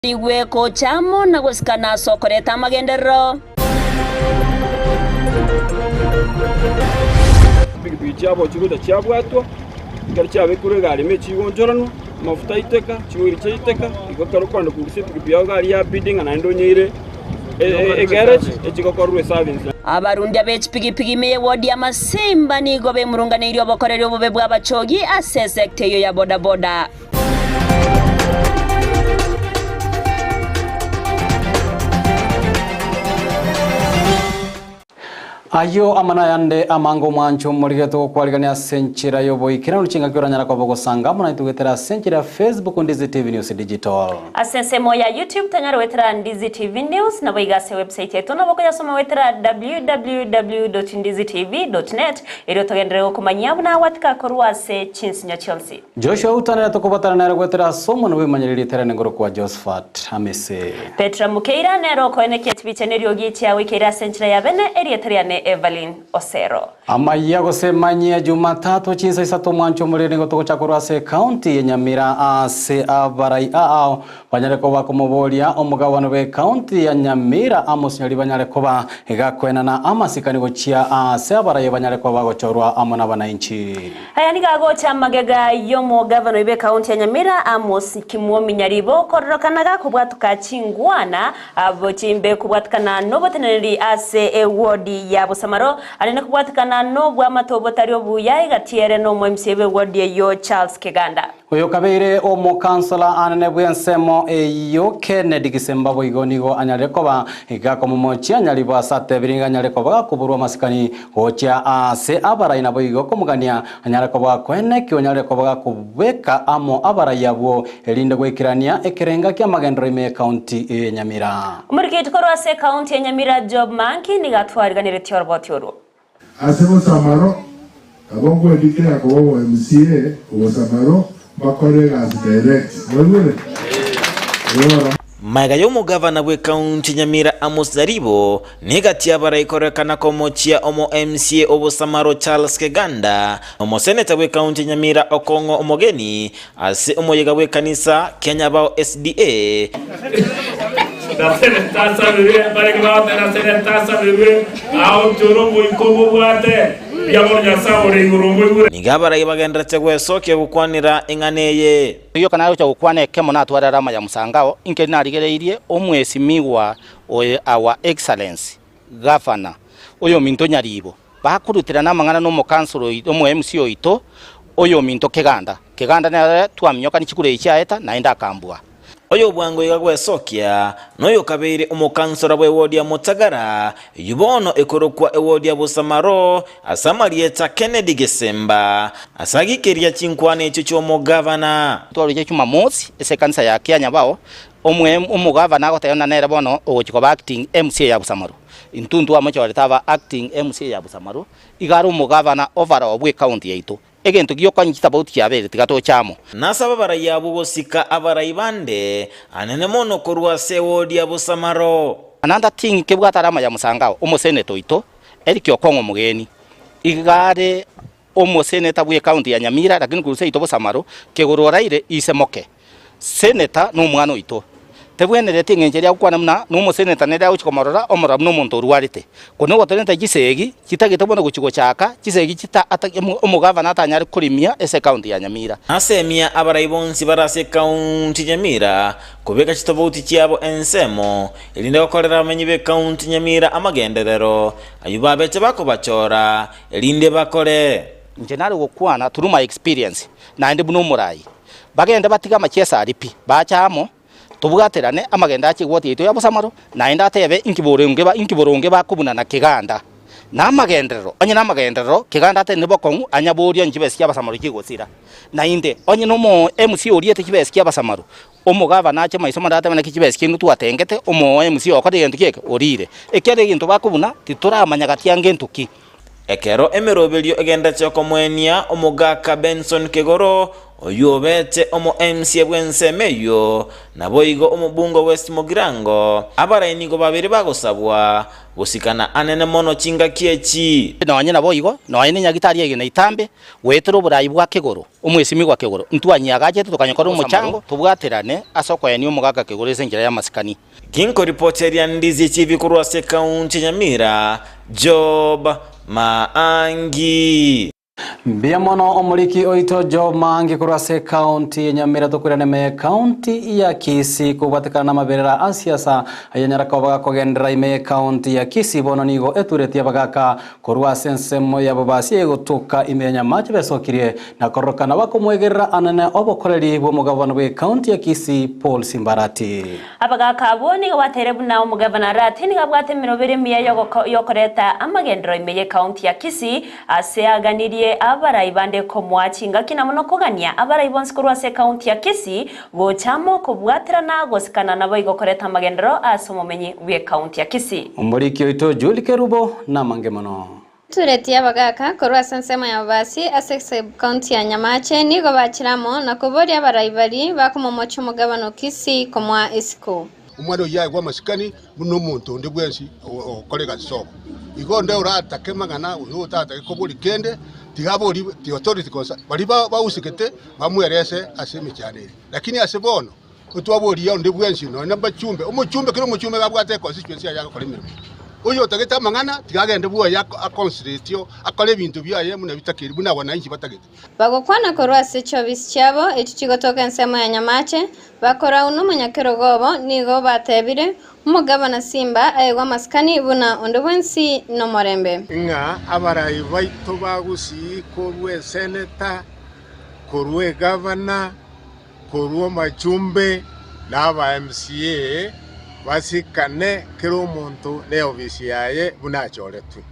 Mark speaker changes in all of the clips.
Speaker 1: Igwe gocha amo na gosikana ase okoreta amagenderero.
Speaker 2: Chipigipigi chiabo chigocha chiabwatwa, ekero chiabekirwe egari ime chigonchoranwa, amafuta aiteka, chioiri chiaiteka, igo ekero okogenda korusia epigipigi yao egari yabidi ng'a naende onyeire egarage echi gokorerwa eservice.
Speaker 1: Abarundia be chipigipigi ime y'ewodi ya Masimba nigo bemurunganeirie obokoreri obobe bw'abachogi ase esecta eyio ya bodaboda.
Speaker 3: Ayio amo nayande amange omwancho omorigete gokwarigania ase enchera y'oboikeranu chingaki oranyare koba ogosanga amo naintwe goetera ase enchera ya Facebook Ndizi TV News Digital.
Speaker 1: Ase ensemo ya YouTube tonyare goetera Ndizi TV News naboigo ase website yaito nabo okoyasoma goetera www.ndizitv.net Erio togenderere gokomanyia buna agwatika korwa ase chinsinyo chionsi.
Speaker 3: Joshua utanere tokobatana nere goetera ase omonwa bw'emanyererio eterane ngorokwa Josephat Amese.
Speaker 1: Petra Mukeira nere okoenekia chibicha neriogi chiagoikeire ase enchera ya bene erieta riane Evelyn Osero.
Speaker 3: Amayia gose manyia Jumatatu chinsa isato omwancho omorere nigo togocha korwa ase ekaunti ya Nyamira ase abarai aao Banyare koba komoboria omogabane bw'ecounty ya Nyamira Amos Nyaribo anyare koba gakoenana amasikani gochia aase abaraia banyare koba bagochorwa amo nabanainchi.
Speaker 1: Aya nigo agocha magega y'omogavana oibe ekaunti ya Nyamira Amos Kimwomi Nyaribo kororokana gakobwatoka chingwana chimbe kobwatikana noboteneneri ase ewodi ya Bosamaro anene kobwatikana nobwamate obotari obuya egati ere nomo MCA bw'ewodi eyio Charles Kiganda.
Speaker 3: Oyo kabeire omokansela anene bw'ensemo eyio Kennedy Gisemba boigo nigo anyarire koba gakomomochia Nyaribo ase atebire nigo anyare koba gakoborwa amasikani gochia aase abarai naboigo komogania anyare koba gakoeneki onyarire koba gakobeka amo abarai abwo erinde goikerania ekerenga ki'amagenderero ime y'ecounty eye ya Nyamira.
Speaker 1: Omoriketi korwa ase ecounty ya Nyamira Job Manki nigo atwariganeretie oroboti orwo.
Speaker 4: Ase bosamaro, nabo nkwedikera koba omo MCA obosamaro mbakore egasi direct. Mwaigure? Rora.
Speaker 5: Magega y'omogavana bw'ekaunti Nyamira Amos Nyaribo negati y'abarai korekana komochia omo MCA o Bosamaro Charles Keganda na omoseneta bw'ekaunti Nyamira Okong'o Omogeni ase omoyega bw'ekanisa Kianyabao SDA.
Speaker 6: Na seneta asabirwe, barenge bagoteba seneta asabirwe, aonchore omoika omobwate, mbuya mono Nyasae ore igoro omoigure.
Speaker 5: Nigo abarai bagenderete gwesokia gokwanera eng'ana eye.
Speaker 7: Rioka nagocha gokwana ekemo natware alama ya mosangao, inke narigereirie omwesimigwa oye our Excellency Gavana oyominto Nyaribo, bakoruterana amang'ana na omokansoro oito omo MC oito oyominto Keganda. Keganda nere twaminyokani chikura echi chiaeta naende akambua.
Speaker 5: Oyo bwango iga gwesokia, noyo okabeire omokansora bw'ewodi ya Motagara, eyio bono ekorokwa ewodi ya Bosamaro, ase amarieta Kennedy Gesemba, ase agikeria chinkwana echio chi'omogavana.
Speaker 7: Twaroche Jumamosi ase ekanisa ya Kianyabao, omogavana agoteba ng'a nere bono ogochia koba acting MCA ya Bosamaro. Intwe ntwamochorete aba acting MCA ya Bosamaro, iga are omogavana overall bw'ecounty yaito. Egento gi'okonywa chitabauti chiabeire tiga toche amo.
Speaker 5: Nasaba abarai abwo gosika abarai bande anene mono korwa ase ewodi ya Bosamaro.
Speaker 7: Another thing kebwate are amaya mosangao omoseneta oito Eric Okong'o Omogeni iga are omoseneta bwe county ya Nyamira lakini korwa seito Bosamaro kegoro oraire ise moke. Senator nomwana oito. Tebwenereti eng'encho eria agokwana buna nomoseneta nere agochia komorora omorora buna omonto orwarete. Kona ogotorenta chisegi chitagete bono gochia gochaka chisegi chita ata omogavana atanyare korimia ase ecounty ya Nyamira.
Speaker 5: Asemia abarai bonsi bare ase ekaunti Nyamira kobeka chitobauti chiabo ensemo, erinde gokorera abamenyi b'ekaunti Nyamira amagenderero ayio babeche bakobachora, erinde bakore.
Speaker 7: Inche nare gokwana through my experience naende buna omorai. Bagende batige amachiesa aria pi, bache amo, tobwaterane amagendo ache egoti yaito ya bosamaro, naende atebe inki boronge ba inki boronge bakobuna na keganda. Na amagenderero, onye namagenderero, keganda atenene bokong'u anyaborie onye chibesa chia abasamaro chigosira. Naende, onye nomo MC oriete chibesa chia abasamaro, omogavana ache maiso marore atebe naki chibesa chiaino twatengete, omo MC okore egento kieke, orire. Ekiagera egento bakobuna, titoramanya gati ya ngento ki.
Speaker 5: Ekero emeroberio egenderete okomoenia omogaka Benson Kegoro, oyio obete omo MCA bw'ensemo eyio, naboigo omobunge o West Mugirango, abarai nigo babere bagosabwa gosikana anene mono chingaki echi.
Speaker 7: Nonye naboigo, nonye nenyagitari eye neitambe, goetera oborai bwa kegoro, omwesimigwa kegoro, ntwanyiagachete tokanyekora omochango, tobwaterane ase okoenia omogaka kegoro ase enchera y'amasikani.
Speaker 5: Ginkoripoteria Ndizi TV korwa ase ekaunti ya Nyamira, Job Maangi.
Speaker 3: Mbuya mono omoriki oito Job Maangi korwa ase ekaunti ya Nyamira tokoirana ime ekaunti ya Kisii kobwatekana namaberera a siasa ayanyara koba gakogenderera ime ekaunti ya Kisii bono nigo eturetie abagaka korwa ase ensemo ya Bobasi egotoka ime ya Nyamache besokirie na kororokana bakomwegerera anene obokoreri bw'omogabana bw'ekaunti ya Kisii Paul Simbarati.
Speaker 1: Abagaaka abwo nigo bateire buna omogavana Arati nigo abwate emeroberi emiya y'okoreta amagenderero ime y'ekaunti ya Kisii ase aganirie abarai bande komoa chingaki na mono kogania abarai bonsi korwa ase ekaunti ya Kisii gocha amo kobwaterana gosikana naboigo koreta amagenderero ase omomenyi bw'ekaunti ya Kisii.
Speaker 3: Omoriki oito Julie Kerubo namange mono.
Speaker 8: Tureti y'abagaaka korwa ase ensemo ya Bobasi ase sub-county ya Nyamache nigo bachire amo na koboria abarai baria bakomomochia omogabana o Kisii komoa isiko.
Speaker 9: Omwana oyio aegwe amasikani buna omonto onde bwensi ogokora egasi sobo. Igo onde oratake amang'ana, gose otatake koboria kende, tiga aborie the authority concerned, baria bahusikete bamwerese ase emechando eye. Lakini ase bono, otwaboria onde bwensi nonya nabachumbe, omochumbe kera omochumbe iga abwate econstituency yaye agokora emeremo. Oyo otagete amang'ana tiga agende bwoye aconcentrate akore ebinto biaye buna bitakeri buna wananchi batagete.
Speaker 8: Bagokwana korwa ase chiofisi chiabo echio chigotoka ensemo ya Nyamache, bakorau nomonyakerogo obo, nigo batebire, Omogabana Simba aegwe amasikani buna onde bwensi nomorembe.
Speaker 10: Ng'a abarai baito ba Gusii korwa eseneta, korwa egavana, korwa amachumbe na aba MCA basikane kera omonto neofisi yaye buna achoretwe.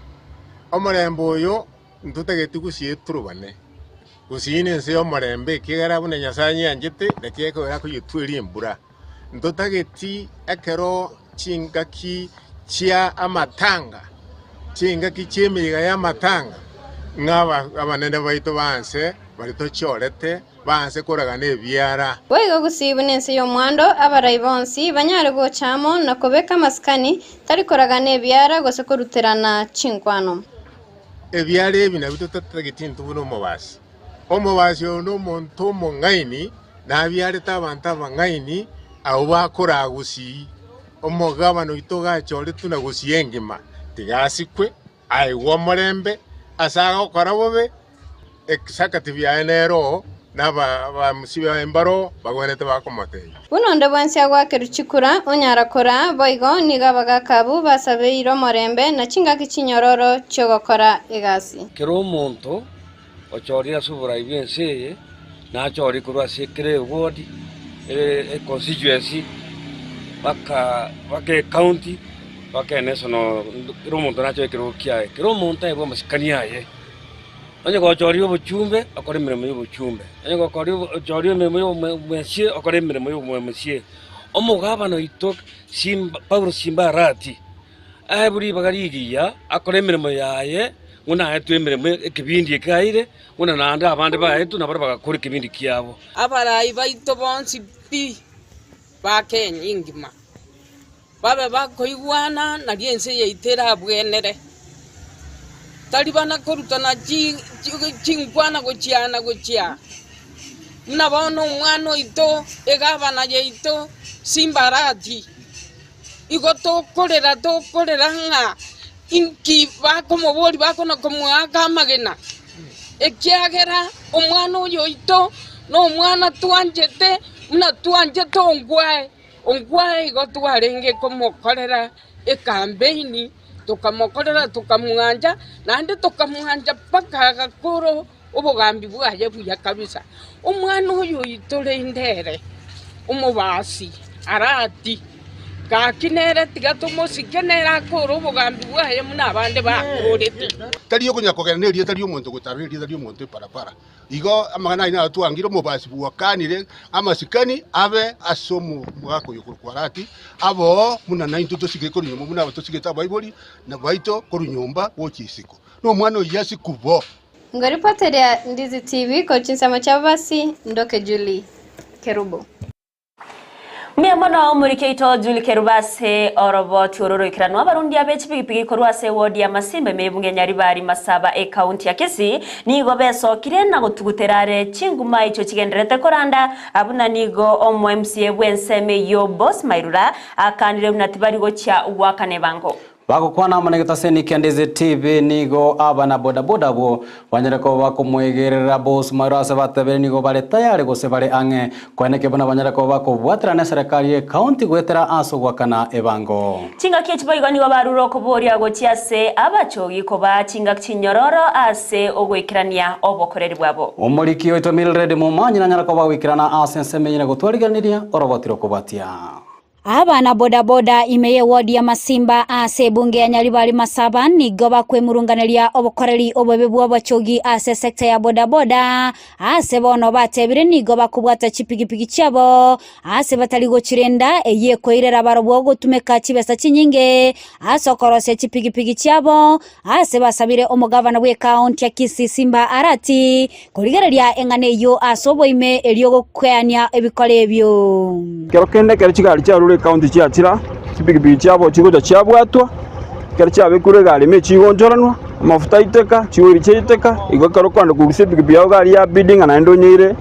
Speaker 10: Omorembe oyo ntotageti Gusii eturubane. Gusii nense y'omorembe ekiagera buna Nyasae anyianchete naki ekogera akoyetweria embura. Ntotageti ekero chingaki chia amatanga, chingaki chi'emeyega y'amatanga, ng'a abanene baito baanse baria tochorete baanse koragana ebiara.
Speaker 8: Boigo gusii buna ense y'omwando, abarai bonsi banyare gocha amo na kobeka amasikani, tari koragana ebiara gose koruterana chinkwano.
Speaker 10: Ebiara ebi nabio totatageti intwe buna omobasi. Omobasi oyo nomonto omong'aini, nabiarete abanto abang'aini abwo bakoraa gusii. Omogabana oito gachoretwe na gusii engima, tiga asikwe, aegwe omorembe ase agokora bobe, Executive yaye nere oo, na abamusi baye mbare oo, bagwenerete bakomotebia.
Speaker 8: Buna onde bwensi agoakerwa chikura, onyara koraa, boigo nigo abagaaka abwo basabeire omorembe na chingaki chinyororo chi'ogokora egasi.
Speaker 11: Kera omonto ochorire ase oborai bw'ense eye, nachore korwa ase kera eward, econstituency, mpaka mpaka ecounty, mpaka enational, kera omonto nachore ekerogo kiaye. Kera omonto aebwe amasikani aye. Onye gochoria obochumbe, okore emeremo y'obochumbe, onye gokoria ochoria emeremo y'obomosie, okore emeremo y'obomosie. Omogabana oito Simba Paulo Simba Arati, aebwe ribaga rigiya akore emeremo yaye, buna aetwe emeremo ekebindi eke aeire, buna naende abande baetwe nabarabwo bagakora ekebindi kiabo.
Speaker 12: Abarai baito bonsi pi ba Kenya engima Babe bakoigwana, nario ense yaito erabwenere. Tari bana korutana chinkwana gochia na gochia, buna bono omwana oito, egavana yaito, Simba Arati. Igo tokorera tokorera ng'a inki bakomoboria bakona komoaka amagena, ekiagera omwana oyo oito nomwana twanchete buna twanchete ongwae. Ongwae igo twarenge komokorera ekambeini, tokamokorera tokamwancha, naende tokamwancha mpaka agakora obogambi bwaye buya kabisa. Omwana oyo oito rende ere omobasi arati, Gaki nere tiga tomosike, nere akore obogambi bwaye buna abande bakorete.
Speaker 9: Tari okonya kogenda nerieta ri'omonto gotarora erieta ri'omonto eparapara. Igo amang'ana ayio naro twangire omobasi bwakanire amasikani abe ase omogaka oyo korokwa Arati, aboo buna naintwe tosigete korwa nyomba buna tosigete abaibori na baito korwa nyomba gochia isiko. Nomwana oyio asikwe bo.
Speaker 8: Ngoripoteria Ndizi TV korwa chinsemo chia Bobasi, Ndoke Julie Kerubo.
Speaker 1: Mbuya mono omoriki oito Julie Kerubo ase oroboti oro roikeranwa abarundi abe chipigipigi korwa ase ewodi ya Masimba ime y'ebunge ya Nyaribari Masaba ekaunti ya Kisii nigo besokire na gotugutera are chinguma echio chigendererete koranda buna nigo omo MCA bw'ensemo eyio Boss Mairura akanire buna tibari gochia goakana ebango.
Speaker 3: Bagokwana amo negetaseni kia Ndizi TV nigo abana bodaboda abwo banyare koba bakomoegerera Boss Mairura ase batebire nigo bare tayari gose bare ang'e koenekia buna banyare koba bakobwaterana neserekari ye county goetera ase ogoakana ebango.
Speaker 1: Chingaki echi boigo nigo barure okoboria gochia ase abachogi kobaa chingaki chinyororo ase ogoikerania obokoreri bwabo.
Speaker 3: Omoriki oito Mildred Momanyi nanyare koba goikerana ase ensemo eye na gotwariganiria oroboti rokobwatia.
Speaker 13: Abana bodaboda ime y'ewodi ya Masimba ase ebunge ya Nyaribari Masaba nigo bakwemurunganeria obokoreri obobe bw'obochogi ase esecta ya bodaboda ase bono batebire nigo bakobwata chipigipigi chiabo ase batari gochirenda eyio ekoirera barobwo gotumeka chibesa chinyinge ase okorosia chipigipigi chiabo ase basabire omogavana bw'ekaunti ya Kisii Simba Arati Korigereria eng'ana eyio ase oboime erio gokweania ebikora ebio.
Speaker 2: Kero kende ekero chigari chiarure ekaunti chiachira, chipigipigi chiabo chigocha chiabwatwa, ekero chiabekirwe egari ime chigonchoranwa, amafuta aiteka, chioiri chiaiteka, igo ekero okogenda korusia epigipigi yao egari yabidi ng'a naende onyeire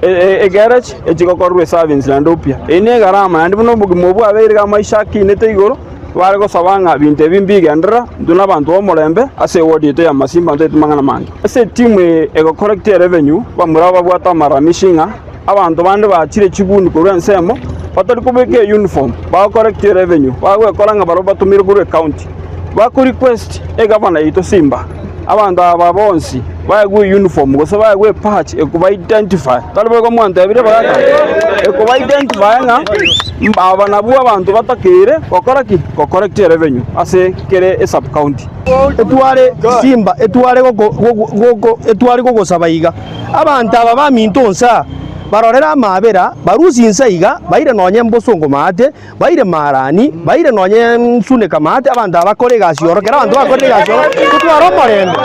Speaker 2: egarage echi gokorerwa eservice naende upya. Eyio ne egarama naende buna obogima obwo bwabeire iga amaisha akinete igoro. Bare gosaba ng'a binto ebi mbigenderera, intwe nabanto b'omorembe ase ewodi yaito ya Masimba ntoete amang'ana amange. Ase etimu eye egokorekta erevenue, bamura babwate amaramishi ng'a abanto bande bachire chiguni korwa ensemo batari kobeka euniform bagokorekta erevenue, bagwekora ng'a barabwo batomirwe korwa ecounty. Bako request egavana yaito Simba, abanto aba bonsi baegwe euniform gose baegwe epatch ekoba identify, tari boigo mwantebirie abagaka? Ekoba identify ng'a aba nabwo abanto batakeire gokora ki? Go collect erevenue ase kere esub county.
Speaker 14: Etware Simba etware goko goko etware gogosaba iga, abanto aba baminto nse aa, barorere amaabera, barusie inse iga, baire nonye mbosongo maate, Baire Maarani, baire nonya nsuneka maate, abanto aba bakore egasi oro, ekero abanto bakorire egasi oro, totware omorembe.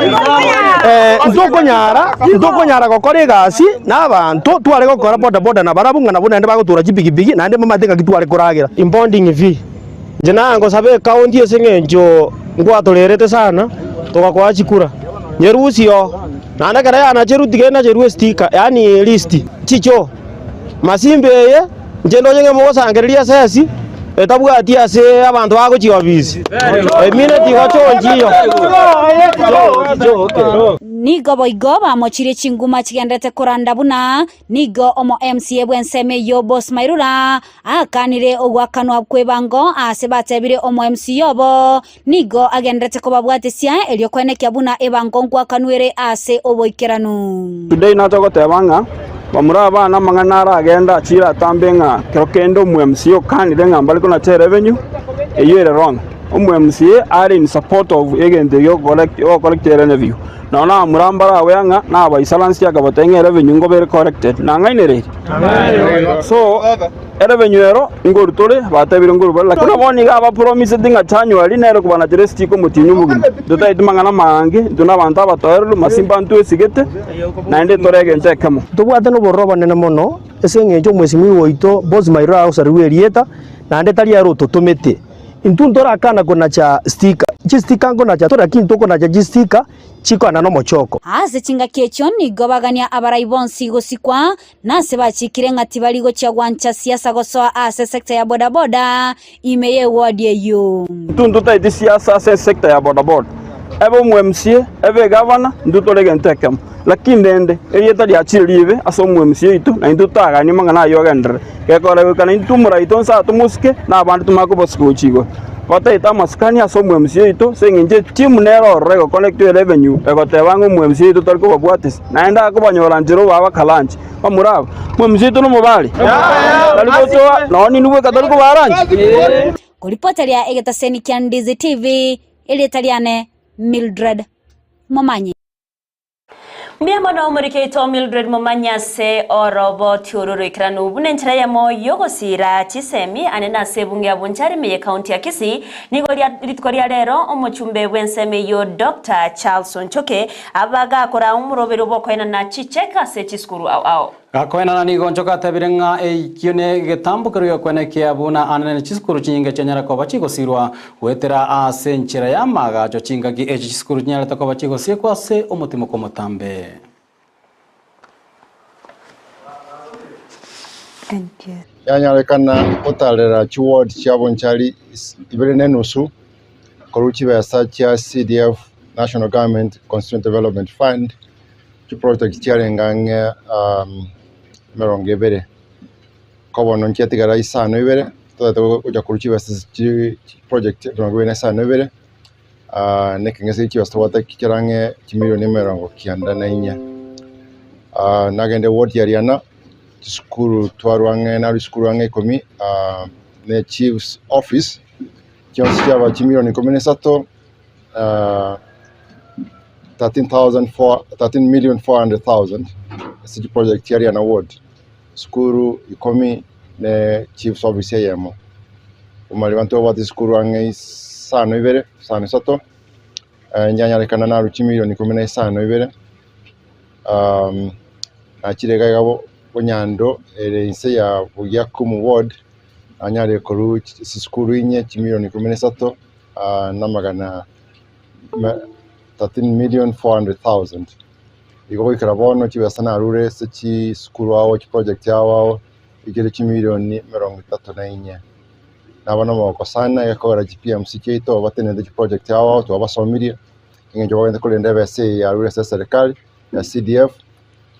Speaker 14: Ntokonyara, ntokonyara gokora egasi na abanto tware gokora bodaboda nabarabwo ng'a nabwo naende bagotura chipigipigi, naende mbamanyete ng'aki tware koragera.
Speaker 15: Impounding fee, inche nagosaba ecounty ase eng'encho nkwatorerete sana, togakoa chikura, nyerusie oo, naende ekero yanacherwe tiga enacherwe estika yaani list, chichoo, masimba eye. Inche ndoche ng'a mogosangereria esegi etabwati ase abanto bagochia obisi, emineti igo chonchiyo.
Speaker 13: Nigo boigo bamochirie chinguma chigenderete koranda buna nigo omo MCA bw'ensemo eyio Boss Mairura aakanire ogoakanwa kw'ebango ase batebire omo MCA obo nigo agenderete kobabwatesia erio koenekia buna ebango nkwakanwa ere ase oboikeranu.
Speaker 2: Today nacha goteba ng'a bamura abana amang'ana aragende achire atambe ng'a kero kende omo MCA okanire ng'a mbare konacha erevenue, eyio ere wrong. Omo MCA are in support of egento ekio ogocorrect erevenue. Nonya na abamura mbarawe ang'a na abaisaransi akabatebia ng'a erevenue nkoba ere corrected. Nang'ainereiri? So, Erevenue ero ngoru tore, batebire ngoru bare, lakini bono nigo abapromiseti ng'a January nere kobanachera estika omotienyi omogima. Totaeti mang'ana amaange, intwe nabanto abatoereru, masimba ntwesigete, naende tore egento ekemo.
Speaker 14: Ntobwate nobororo obonene mono ase engencho omwesimigwa oito Boss Mairura agosarigwe erieta, naende tari ere ototomete. Intwe ntorakana konacha stika, chistika nkonacha tore lakini tokonacha chistika chikoenda nomochoko.
Speaker 13: Ase chingaki echio nigo bagania abarai bonsi gosikwa, na ase bachikire ng'a tibari gochia gwancha siasa gosoa ase sector ya bodaboda ime y'eward eyio.
Speaker 2: Intwe ntotaeti siasa ase esector ya bodaboda, ebe omo MCA, ebe egavana, intwe tore egento ekemo. Lakini rende, erieta riachire ribe ase omo MCA oito, na intwe totaganie amang'ana ayio agenderere. Gekogera goika naintwe omoraito onsi atomosike, na abande tomanye kobosika gochia igoro. Bataete amasikani ase omo-MCA oito ase eng'encho etimu nere ororo egoconnectwa erevenue egoteba ng'a omo-MCA oito tari kobabwatisia naende akobanyora nchera obae bakalanchi bamura aba omo-MCA oito nomobare tari gotoa nonye ninwe bweka tari kobaranchi.
Speaker 13: Koripoteria egetaseni kia Ndizi TV, erieta riane Mildred Momanyi.
Speaker 1: Mbuya mono omoriki oito Mildred Momanyi ase oroboti oro roikeranu buna enchera eyemo y'ogosiira chisemi ane nase ebunge ya Bonchari ime y'ecounty ya Kisii. Nigo ria rituko ria rero omochumbe bw'ensemo eyio Doctor Charles Onchoke abagakora omoroberio bw'okoenana chicheque ase chisukuru ao ao.
Speaker 3: Gakoenana nigo Nchoke atebire ng'a ekio negetambokero gi'okwenekia buna anene chisukuru chinyinge chianyare koba chigosirwa goetera ase enchera y'amaagacho chingaki echi chisukuru chinyarete koba chigosiekwa ase omotimoko omotambe.
Speaker 16: Yanyarekana gotarera chiward chia Bonchari ibere na enusu korwa chibesa chia CDF, National Government Constituent Development Fund, chiproject chiarenge ang'e emerongo ebere, ko bono nchiatigara isano ibere, totagete gocha korwa chibesa ase chiproject emerongo ebere na isano ibere, na ekeng'ese chibesa tobwate kere ang'e chimilioni emerongo kianda na inye. Nagende ward ya Riana, chisukuru twarwa ang'e narwa chisukuru ang'e ikomi, na echief's office, chionsi chiaba chimilioni ikomi na isato. 13,400,000 ase chiproject chia Riana Ward, sukuru ikomi ne chief's office eyemo. Omanyire abanto babwate chisukuru ang'e isano ibere, isano isato, nyanyarekana narwe chimilioni ikomi na isano ibere, nachire iga iga bonyando ere inse ya Bugiakumu ward, nanyarire korwa chisukuru inye chimilioni ikomi na isato. Namagana 13,400,000. Igo goikera bono chibesa narure ase chisukuru ao chiproject ao ao ikere chimilioni emerongo etato na inye. Nabo namagoko sana egekogera chi PMC chiaito batenenete chiproject ao ao twabasomirie eng'encho bagende korenda ebesa eye yarure ase eserekari ya CDF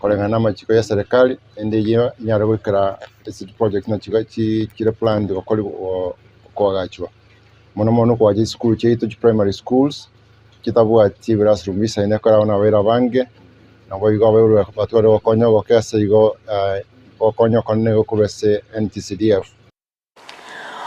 Speaker 16: koreng'ana na amachiko ya eserekari naende eyio enyare goikera ase chiproject nachi chire planned gokorwa koagachwa. Mono mono koacha chisukuru chiaito chi primary schools, chitabwati ebirasi room bisaine ekero abana babeire abange, naboigo abaibori batware gokonya ogoke ase igo gokonya okonene nigo korwa ase NTCDF.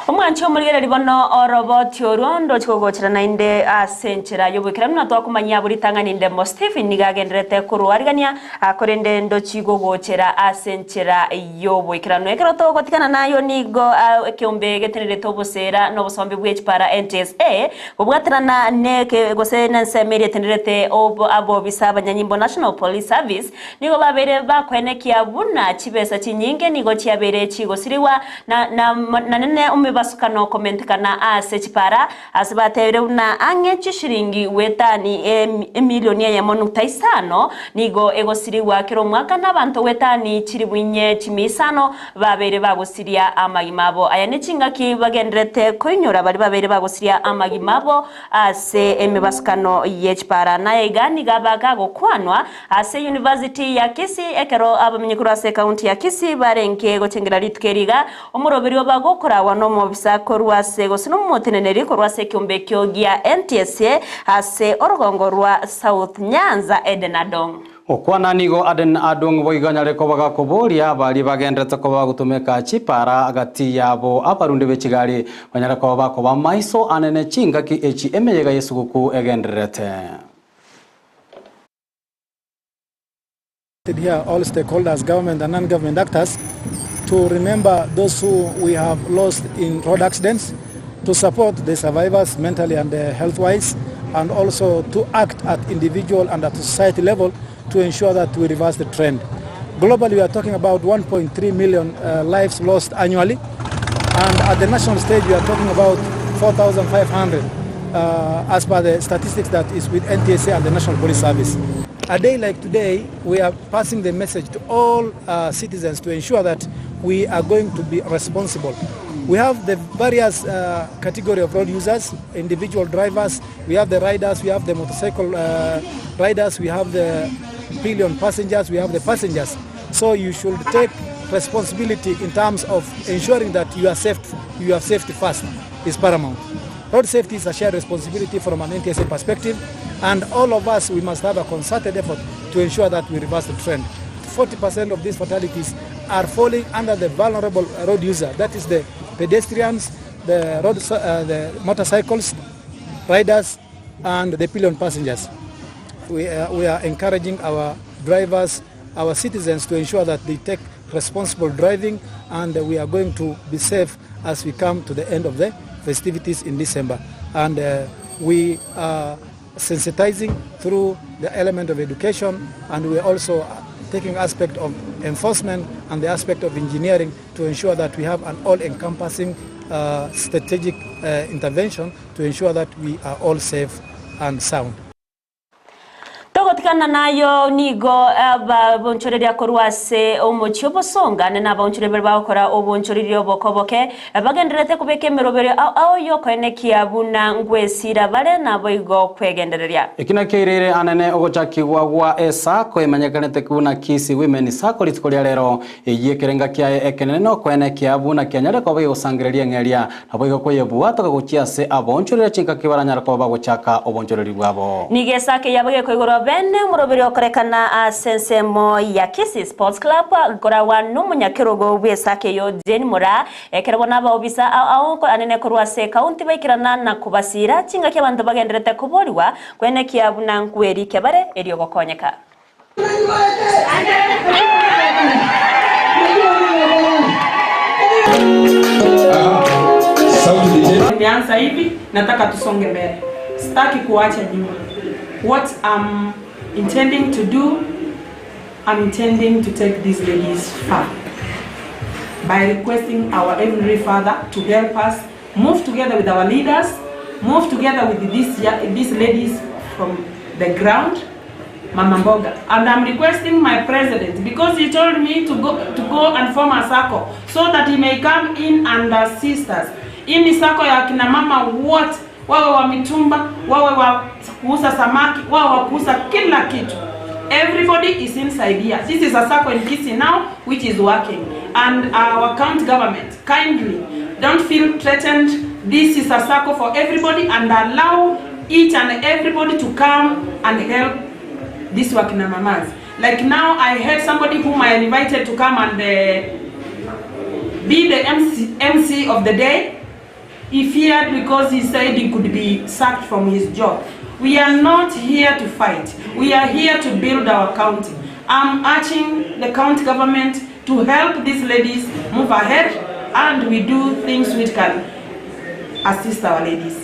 Speaker 1: Omwanchi omorigereria bono oroboti orwo ndochi gogochera naende ase enchera y'oboikeranu na twakomanyia abwo ritang'ani ndemo Stephen nigo agendererete korwarigania korende ndochi gogochera ase enchera y'oboikeranu. Ekero togotigana nayo nigo ekeombe getenerete oboseera na obosombi bwe chipara NTSA kobwaterana neke gose nensemo eria etenerete abobisa abanyanyimbo National Police Service nigo babeire bakoenekia buna chibesa chinyinge nigo chiabeire chigosirigwa na na nene omobasukano komentekana ase chipara Ase bateebire buna ang'e chishilingi gwetani emilioni eyemo nukta isano nigo egosirigwa kera omwaka nabanto gwetani chilifu inye chimia isano babeire bagosiria amagima abo. Aya nechingaki bagendererete koinyora baria babeire bagosiria amagima abo ase emebasukano ye chipara. Naye iga nigo aba gagokwanwa Ase University ya Kisii ekero abamenyi korwa ase ekaunti ya Kisii barenge gochengera rituko eri iga, omoroberi oba gokoragwa nomobisa korwa ase gose nomoteneneri korwa ase ekeombe ekio gia NTSA ase orogongo rwa South Nyanza Eden Adong.
Speaker 3: Gokwana nigo Aden Adong boigo anyare koba gakoboria baria bagenderete koba bagotumeka chipara gati yabo abarundi be chigari banyare koba bakoba amaiso anene chingaki echi emeyega y'esuguku egendererete.
Speaker 17: Here all stakeholders, government and non-government actors, to remember those who we have lost in road accidents, to support the survivors mentally and health-wise, and also to act at individual and at society level to ensure that we reverse the trend. Globally, we are talking about 1.3 million lives lost annually, and at the national stage, we are talking about 4,500 as per the statistics that is with NTSA and the National Police Service. A day like today, we are passing the message to all citizens to ensure that we are going to be responsible. We have the various category of road users, individual drivers, we have the riders, we have the motorcycle riders, we have the pillion passengers, we have the passengers. So you should take responsibility in terms of ensuring that you are safe, you are safety first is paramount. Road safety is a shared responsibility from an NTSA perspective, and all of us, we must have a concerted effort to ensure that we reverse the trend. 40% of these fatalities are falling under the vulnerable road user, that is the pedestrians, the, road, the motorcycles, riders, and the pillion passengers. We, we are encouraging our drivers, our citizens to ensure that they take responsible driving and we are going to be safe as we come to the end of the festivities in December. And we are sensitizing through the element of education and we are also taking aspect of enforcement and the aspect of engineering to ensure that we have an all-encompassing strategic intervention to ensure that we are all safe and sound.
Speaker 1: Togotigana nayo nigo abaonchoreria korwa ase omochie obosonga na abaonchoreria baria bagokora oboonchoreria obokoboke bagendererete kobeka emeroberio ao ao y'okoenekia buna ngwesira bare naboigo kwegendereria.
Speaker 3: Eki nakiairire anene ogochakigwa gwa esacco emanyekanete buna Kisii Women Sacco rituko ria rero, Eyio ekerenga kiaye ekenene nokoenekia buna kianyare koba gegosangereria eng'eria, naboigo koyebwatoka gochia ase aboonchoreria chinkaki baranyare koba bagochaka oboonchoreri bwabo.
Speaker 1: Nigo esake yabo gekoigorwa bene omoroberi okorekana ase ensemo ya Kisii Sports Club koragwa nomonyakerogo bw'esake eyio Jane Moraa ekero bono abaobisa ao ao anene korwa ase ekaunti baikerana na kobasiira chingaki abanto bagenderete koborigwa koenekia buna nkwerikia bare erio gokonyeka.
Speaker 18: Imeanza hivi, nataka tusonge mbele, sitaki kuacha nyuma. What I'm intending to do, I'm intending to take these ladies far by requesting our Heavenly Father to help us move together with our leaders, move together with these, these ladies from the ground, Mama Mboga. And I'm requesting my president because he told me to go, to go and form a circle so that he may come in and assist us. Hii ni sako ya kina mama wote, wawe wa mitumba, wawe wa kuuza samaki, wawe wa kuuza kila kitu. Everybody is inside here. This is a circle in Kisii now which is working. And our county government, kindly, don't feel threatened. This is a circle for everybody and allow each and everybody to come and help this wakina mamas. Like now I had somebody whom I invited to come and be the MC, MC of the day. He feared because he said he could be sacked from his job. We are not here to fight. We are here to build our county. I'm urging the county government to help these ladies move ahead and we do things which can assist our ladies.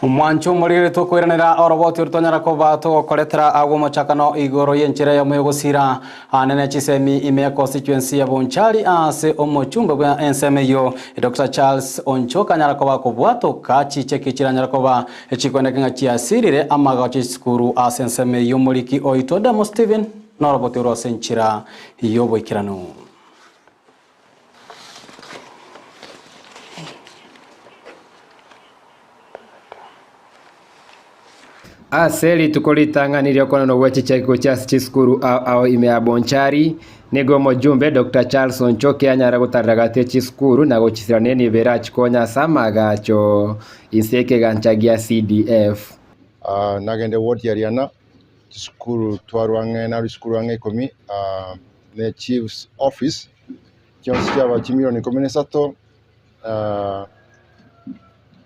Speaker 3: Omwancho omoriri tokoiranera oroboti oria twanyara koba togokoretera agwo omochakano igoro y'enchera eyemo y'ogosira anene chisemi ime ya constituency ya Bonchari ase omochumbe bwa ensemo eyio Dr Charles Onchoke anyara koba kobwatoka chicheki chiranyara koba chikoeneka ng'a chiasirire amagacho chisukuru ase ensemo eyio omoriki oito Demo Stephen noroboti orwo ase enchera y'oboikeranu.
Speaker 19: Ase rituko ritang'ani ri'okoenanwa gwe chicheki gochia ase chisukuru ao ao ime ya Bonchari, nigo omojumbe Doctor Charles Onchoke anyare gotarera gati ye chisukuru na gochisirania enibo erachikonye ase amaagacho inse y'ekegancha gia CDF.
Speaker 16: Nagende ward ya Riana, chisukuru twarwa ang'e narwa chisukuru ang'e ikomi, ne chief's office, chionsi chiaba chimilioni ikomi na isato,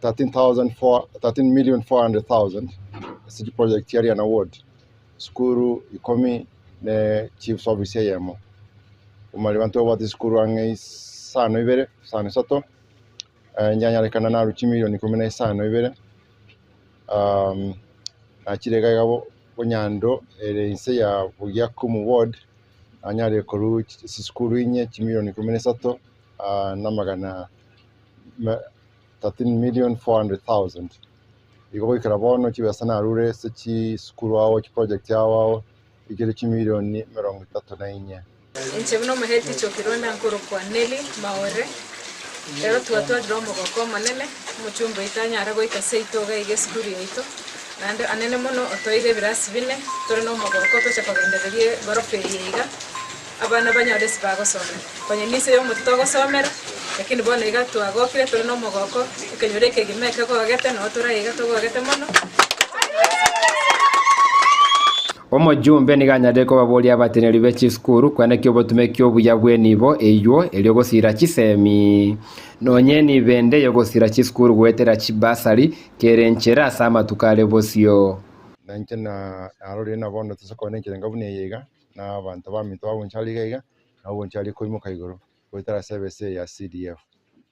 Speaker 16: 13,400,000 ase chiproject chia Riana ward, sukuru ikomi ne chief's office eyemo. Omariba ntobwate chisukuru ang'e isano ibere, isano isato, nyanyarekana narwa chimilioni ikomi na isano ibere, nachire iga iga bonyando ere inse ya Bugiakumu ward, nanyarire korwa chisukuru inye chimilioni ikomi na isato na amagana 13,400,000. Igo goikera bono chibesa narure ase chisukuru ao chiproject ao ao ikere chimilioni emerongo etato na inye.
Speaker 20: Inche buna omoheticha o Kirwanda nkorokwa Nelly Maore, rero twatwarire omogoko omonene, omochumba oito anyare goika seito iga iga esukuru yaito, naende anene mono otoire ebirasi bine, tore na omogoko tocha kogendereria egorofa eye iga, abana banyore ase bagosomera. Konya ninse ya omote togosomera, Lakini bono iga twagokire tore na omogoko, ekenyoro ekegima ekegogete noo tore iga togogete mono.
Speaker 19: Omojumbe nigo anyarire kobaboria abateneneri be chisukuru kwenekia obotumeki obuya bw'enibo eywo erio gosira chisemi. Nonye enibo ende y'ogosira chisukuru goetera chibasari kere enchera ase amatuko are bosio.
Speaker 16: Na inche narorire na bono tose koba nenchera buna eye iga, na abanto baminto babonchari iga iga, nabo bonchari koimoka igoro goetera ase ebesa eye ya CDF.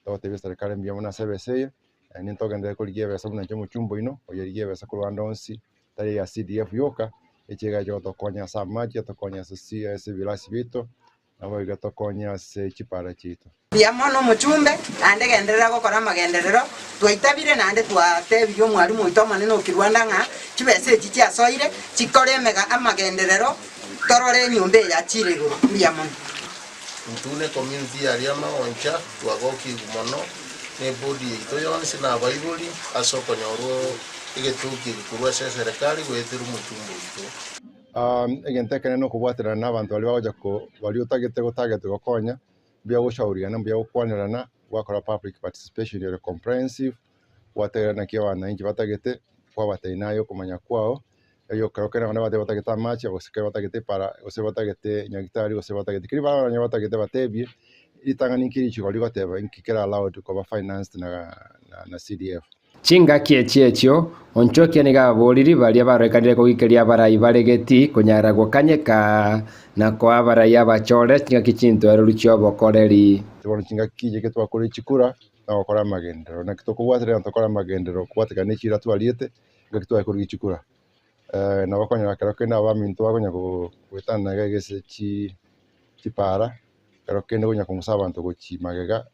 Speaker 16: Togotebia eserekari mbuya mono ase ebesa eye, naende ntogenderere korigia ebesa buna inche omochumba oino, oyerigie ebesa korwa ande onsi, tari eya CDF yoka, echi egacha gotokonya ase amache, etokonye ase si ase ebirasi biaito, Naboigo tokonye ase chipara chiaito.
Speaker 21: Mbuya mono omochumbe, naende genderera gokora amagenderero. Twaitabire naende twatebirie omwalimu oito omonene o Kirwanda ng'a chibesa echi chiasoire chikore emega amagenderero torore enyomba eye yachire igoro. Mbuya mono.
Speaker 22: Intwe ne community ya Riamagoncha twagokigwe mono ne eboard yaito yonsi na abaibori ase okonyorwa egetoki eke korwa ase eserekari goetera omochumba oito.
Speaker 16: Egento ekenene nokobwaterana na abanto baria bagocha ko baria otagete gotarget gokonya, mbuya goshauriana, mbuya gokwanerana, gwakora public participation ere comprehensive, gwategerera naki abananchi batagete, kwabatebia naye okomanya kwao, erio ekero kende abande bateba batagete amache, gose ekero batagete epara, gose batagete nyagetari, gose batagete keri baranyore batagete batebie, ritang'ani nki richiko rigoteba nki kere allowed koba financed na na CDF.
Speaker 19: Chingaki echi echio, Onchokia nigo ababoriri baria barorekanire kogikeria abarai bare getii konyara gokanyeka, na koa abarai abachore chingaki chintoereru chi'obokoreri.
Speaker 16: Bono chingaki chiaito twakore chikura na gokora amagenderero. Naki tokobwaterera tokore amagenderero kobwatekana ne chiira twariete, engaki tware korigia chikura. Nabo okonyora ekero kende abaminto bakonya goetana iga ase chipara, ekero kende okonya kong'usa abanto gochia magega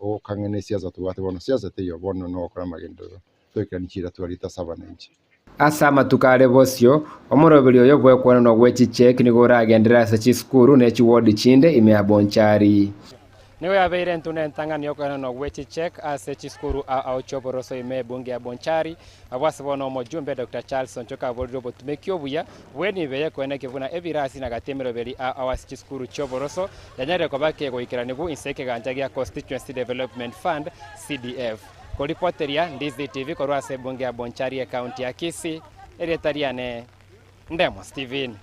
Speaker 16: ogokang'ana esiasa tobwate bono, siasa teiyo bono nogokora amagenderero toikeranie chiira twarite ase abananchi.
Speaker 19: Ase amatuko are bosio, omoroberi oyo bw'ekwenenwa gwe chicheki nigo oragenderere ase chisukuru ne chiwodi chinde ime ya Bonchari. Nigo yabeire entunda entang'ani y'okoenanwa gwe chicheki ase chisukuru ao ao chi'oboroso ime y'ebunge ya Bonchari, Abwo ase bono omojumbe Doctor Charles Onchoke aborire obotumeki obuya bw'enibo eye koenekia buna ebirasi na gati emeroberi ao ao ase chisukuru chi'oboroso yanyarire koba kegoikeranigwa inse y'ekegancha gia Constituency Development Fund, CDF. Koripoteria Ndizi TV korwa ase ebunge ya Bonchari ecounty ya Kisii, erieta riane Ndemo Stephen.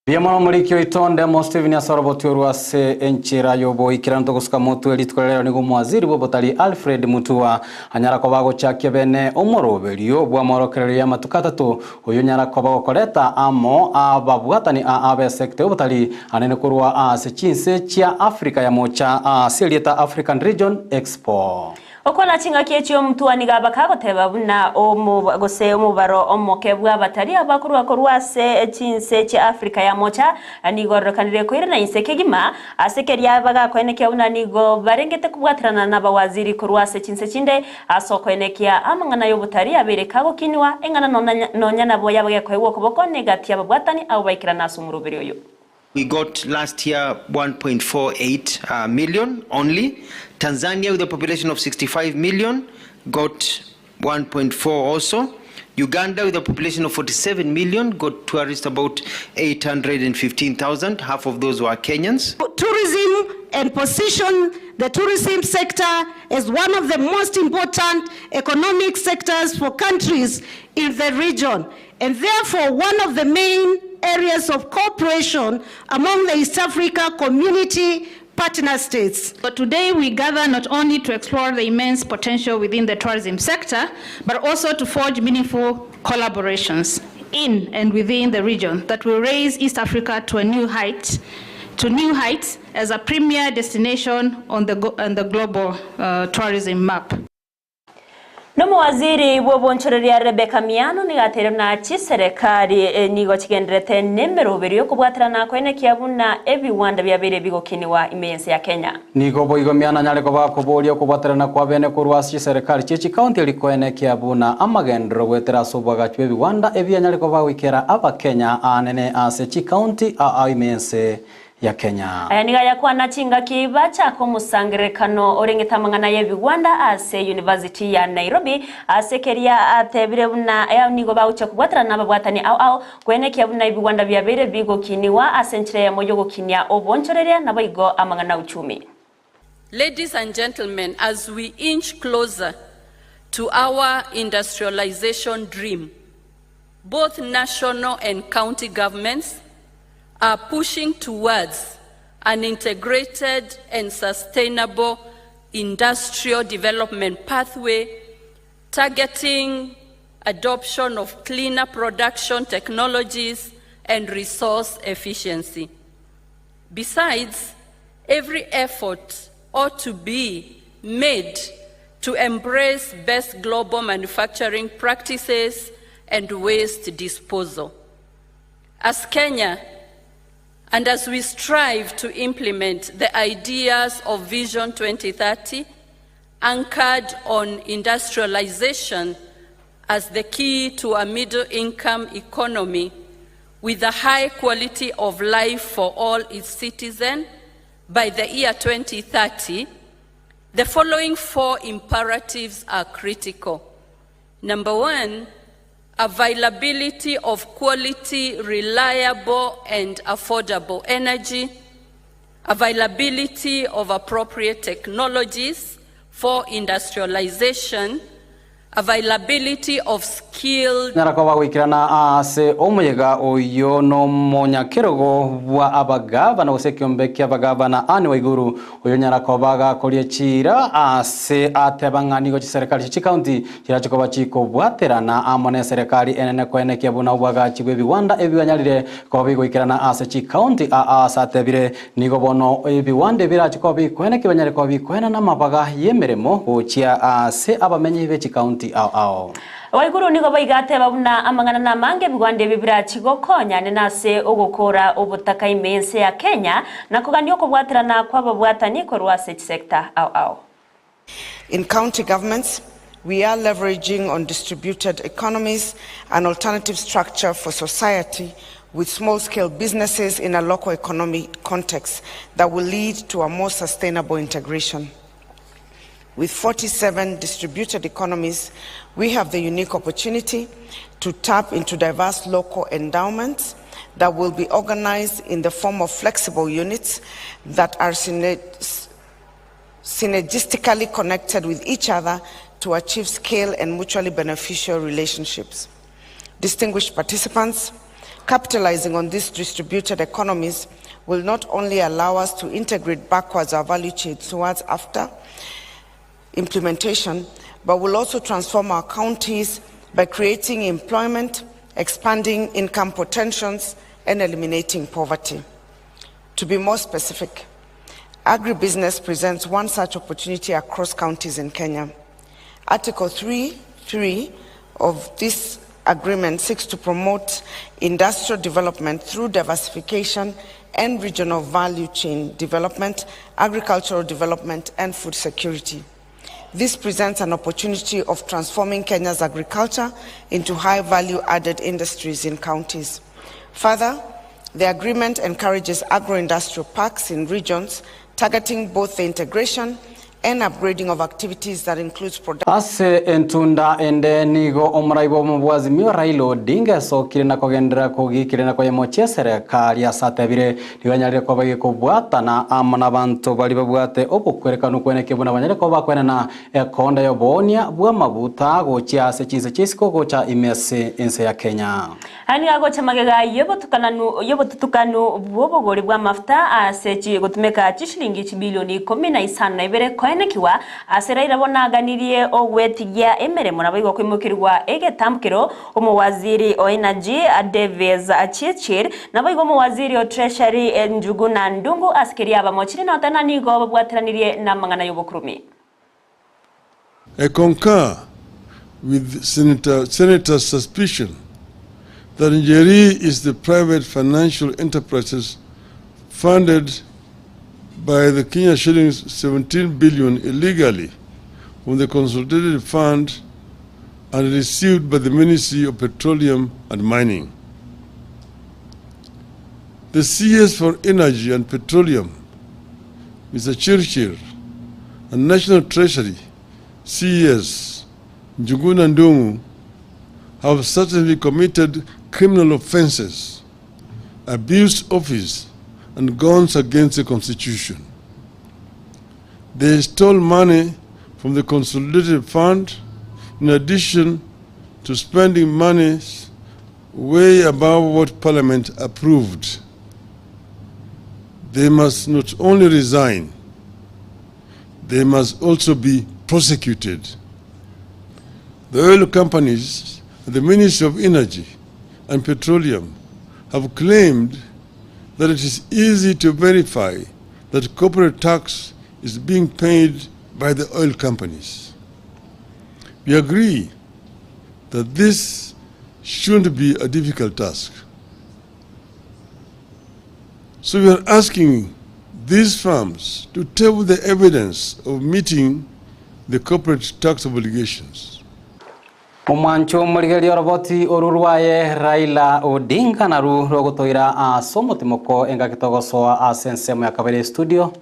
Speaker 3: Mbuya mono omoriki oito Ndemo Stephen ase oroboti orwo ase enchera y'oboikeranu togosuka motwe rituko ria rero nigo omowaziri bw'obotari Alfred Mutua anyara koba agochakia bene omoroberio bw'amorokererio y'amatuko atato oyo onyara koba gokoreta amo ababwatani a ab'esecta y'obotari anene korwa ase chinse chia Africa ya mocha ase erieta African Region Expo.
Speaker 1: Okwana chingaki echio omutua nigo abaka agoteba buna omo gose omobaro omoke bw'abatari abakorwa korwa ase chinse chia Africa ya mocha nigo ororekanire koirana inse kegima ase keria bagakoenekia buna nigo barengete kobwaterana nabawaziri korwa ase chinse chinde ase okoenekia amang'ana y'obotari abeire kagokinwa eng'ana nonya nabo yabagekoegwa okoboko negati y'ababwatani abwo baikerana ase omoroberi oyo.
Speaker 23: We got last year 1.48 uh, million only. Tanzania, with a population of 65 million, got 1.4 also. Uganda, with a population of 47 million, got tourists about 815,000. Half of those were Kenyans.
Speaker 24: Tourism and position the tourism sector as one of the most important economic sectors for countries in the region, and therefore one of the main areas of cooperation among the East Africa community partner states.
Speaker 25: But today we gather not only to explore the immense potential within the tourism sector, but also to forge meaningful collaborations in and within the region that will raise East Africa to a new height, to new heights as a premier destination on the, on the global tourism map.
Speaker 1: Nomowaziri bw'obonchoreria Rebecca Miano nigo ateire buna chiserekari nigo chigendererete nemeroberio y'okobwaterana koenekia buna ebiwanda biabeire bigokiniwa ime y'ense ya Kenya.
Speaker 3: Nigo boigo Miano anyare koba akoboria okobwaterana kwa bene korwa ase chiserekari chie chikaunti erio koenekia buna amagenderero goetera ase oboagachi bw'ebiwanda ebi anyare koba goikera Abakenya aanene ase chikaunti aa ime y'ense ya Kenya.
Speaker 1: Aya nigo ayakwana chingaki bachaka omosangererekano orengete amang'ana y'ebigwanda ase University ya Nairobi ase keria atebire buna nigo bagochia kobwaterana nababwatani ao ao koenekia buna ebigwanda biabeire bigokinigwa ase enchera eyemo y'ogokinia obonchoreria naboigo amang'ana uchumi.
Speaker 4: Ladies and gentlemen, as we inch closer to our industrialization dream, both national and county governments are pushing towards an integrated and sustainable industrial development pathway targeting adoption of cleaner production technologies and resource efficiency. Besides, every effort ought to be made to embrace best global manufacturing practices and waste disposal. As Kenya, and as we strive to implement the ideas of Vision 2030, anchored on industrialization as the key to a middle income economy with a high quality of life for all its citizens by the year 2030, the following four imperatives are critical. Number one, availability of quality, reliable, and affordable energy, availability of appropriate technologies for industrialization, availability of skilled
Speaker 3: Nyara koba goikerana ase omoyega oyo nomonyakerogo bwa abagavana gose ekiombe kia abagavana Anne Waiguru oyo nyara koba gakoria chira ase ateba ng'a nigo chiserikali chi chikaunti chirachi koba chikobwaterana amo na eserekari enene koenekia buna obwagachi bwa ebiwanda ebibanyarire koba bigoikerana ase chikaunti aa ase atebire nigo bono ebiwanda ebirachi koba bikoenekia banyare koba bikoenana amabaga ya emeremo gochia ase abamenyi be chikaunti ao ao.
Speaker 1: Waiguru nigo baigateba buna amang'ana na amange ebigwanda ebi birachi gokonyane nase ogokora obotaka ime ense ya Kenya na kogania okobwaterana kwa ababwatani korwa ase chisector ao ao.
Speaker 5: In county governments, we are leveraging on distributed economies, an alternative structure for society with small-scale businesses in a local economic context that will lead to a more sustainable integration. With 47 distributed economies, we have the unique opportunity to tap into diverse local endowments that will be organized in the form of flexible units that are synergistically connected with each other to achieve scale and mutually beneficial relationships. Distinguished participants, capitalizing on these distributed economies will not only allow us to integrate backwards our value chains towards after implementation, but will also transform our counties by creating employment, expanding income potentials, and eliminating poverty. To be more specific, agribusiness presents one such opportunity across counties in Kenya. Article 3.3 of this agreement seeks to promote industrial development through diversification and regional value chain development, agricultural development, and food security. This presents an opportunity of transforming Kenya's agriculture into high value added industries in counties. Further, the agreement encourages agro-industrial parks in regions targeting both the integration and upgrading of activities that includes production.
Speaker 3: Ase entunda ende nigo omorai bwa omobwazimio Raila Odinga esokire na kogenderera kogikire na koyemochia eserekari ase atebire nigo anyarire koba gekobwatana amo na abanto bari babwate obokwerekanu kweneke buna banyare koba bakwenana ekonda ya obonia bwa amabuta gochia ase chinse chia isiko gocha ime ase ense ya Kenya.
Speaker 1: Aya nigo agocha magega yobotukanu yobotutukanu bwa obogori bwa amafuta ase gotumeka chishilingi chibilioni ikomi na isano na ibere koenekiwa ase Raila bono aganirie ogwetigia emeremo nabo igo koimokerigwa egetambukero omowaziri o Energy Davis Chirchir nabo igo omowaziri o Treasury Njuguna Ndungu ase keria abamochire na otana nigo babwateranirie na amang'ana ya obokurumi.
Speaker 6: I concur with Senator's suspicion that Njeri is the private financial enterprises funded by the Kenya shillings 17 billion illegally from the Consolidated Fund and received by the Ministry of Petroleum and Mining. The CS for Energy and Petroleum, Mr. Chirchir, and National Treasury, CS Njuguna Ndung'u, have certainly committed criminal offenses, abused office, and gone against the Constitution. They stole money from the Consolidated Fund in addition to spending money way above what Parliament approved. They must not only resign, they must also be prosecuted. The oil companies and the Ministry of Energy and Petroleum have claimed that it is easy to verify that corporate tax is being paid by the oil companies. We agree that this shouldn't be a difficult task. So we are asking these firms to table the evidence of meeting the corporate tax obligations.
Speaker 3: Omwancho omorigereria oroboti oru rwaye Raila Odinga naru rogotoira ase omotimoko engaki togosoa ase ensemo ya kabere studio.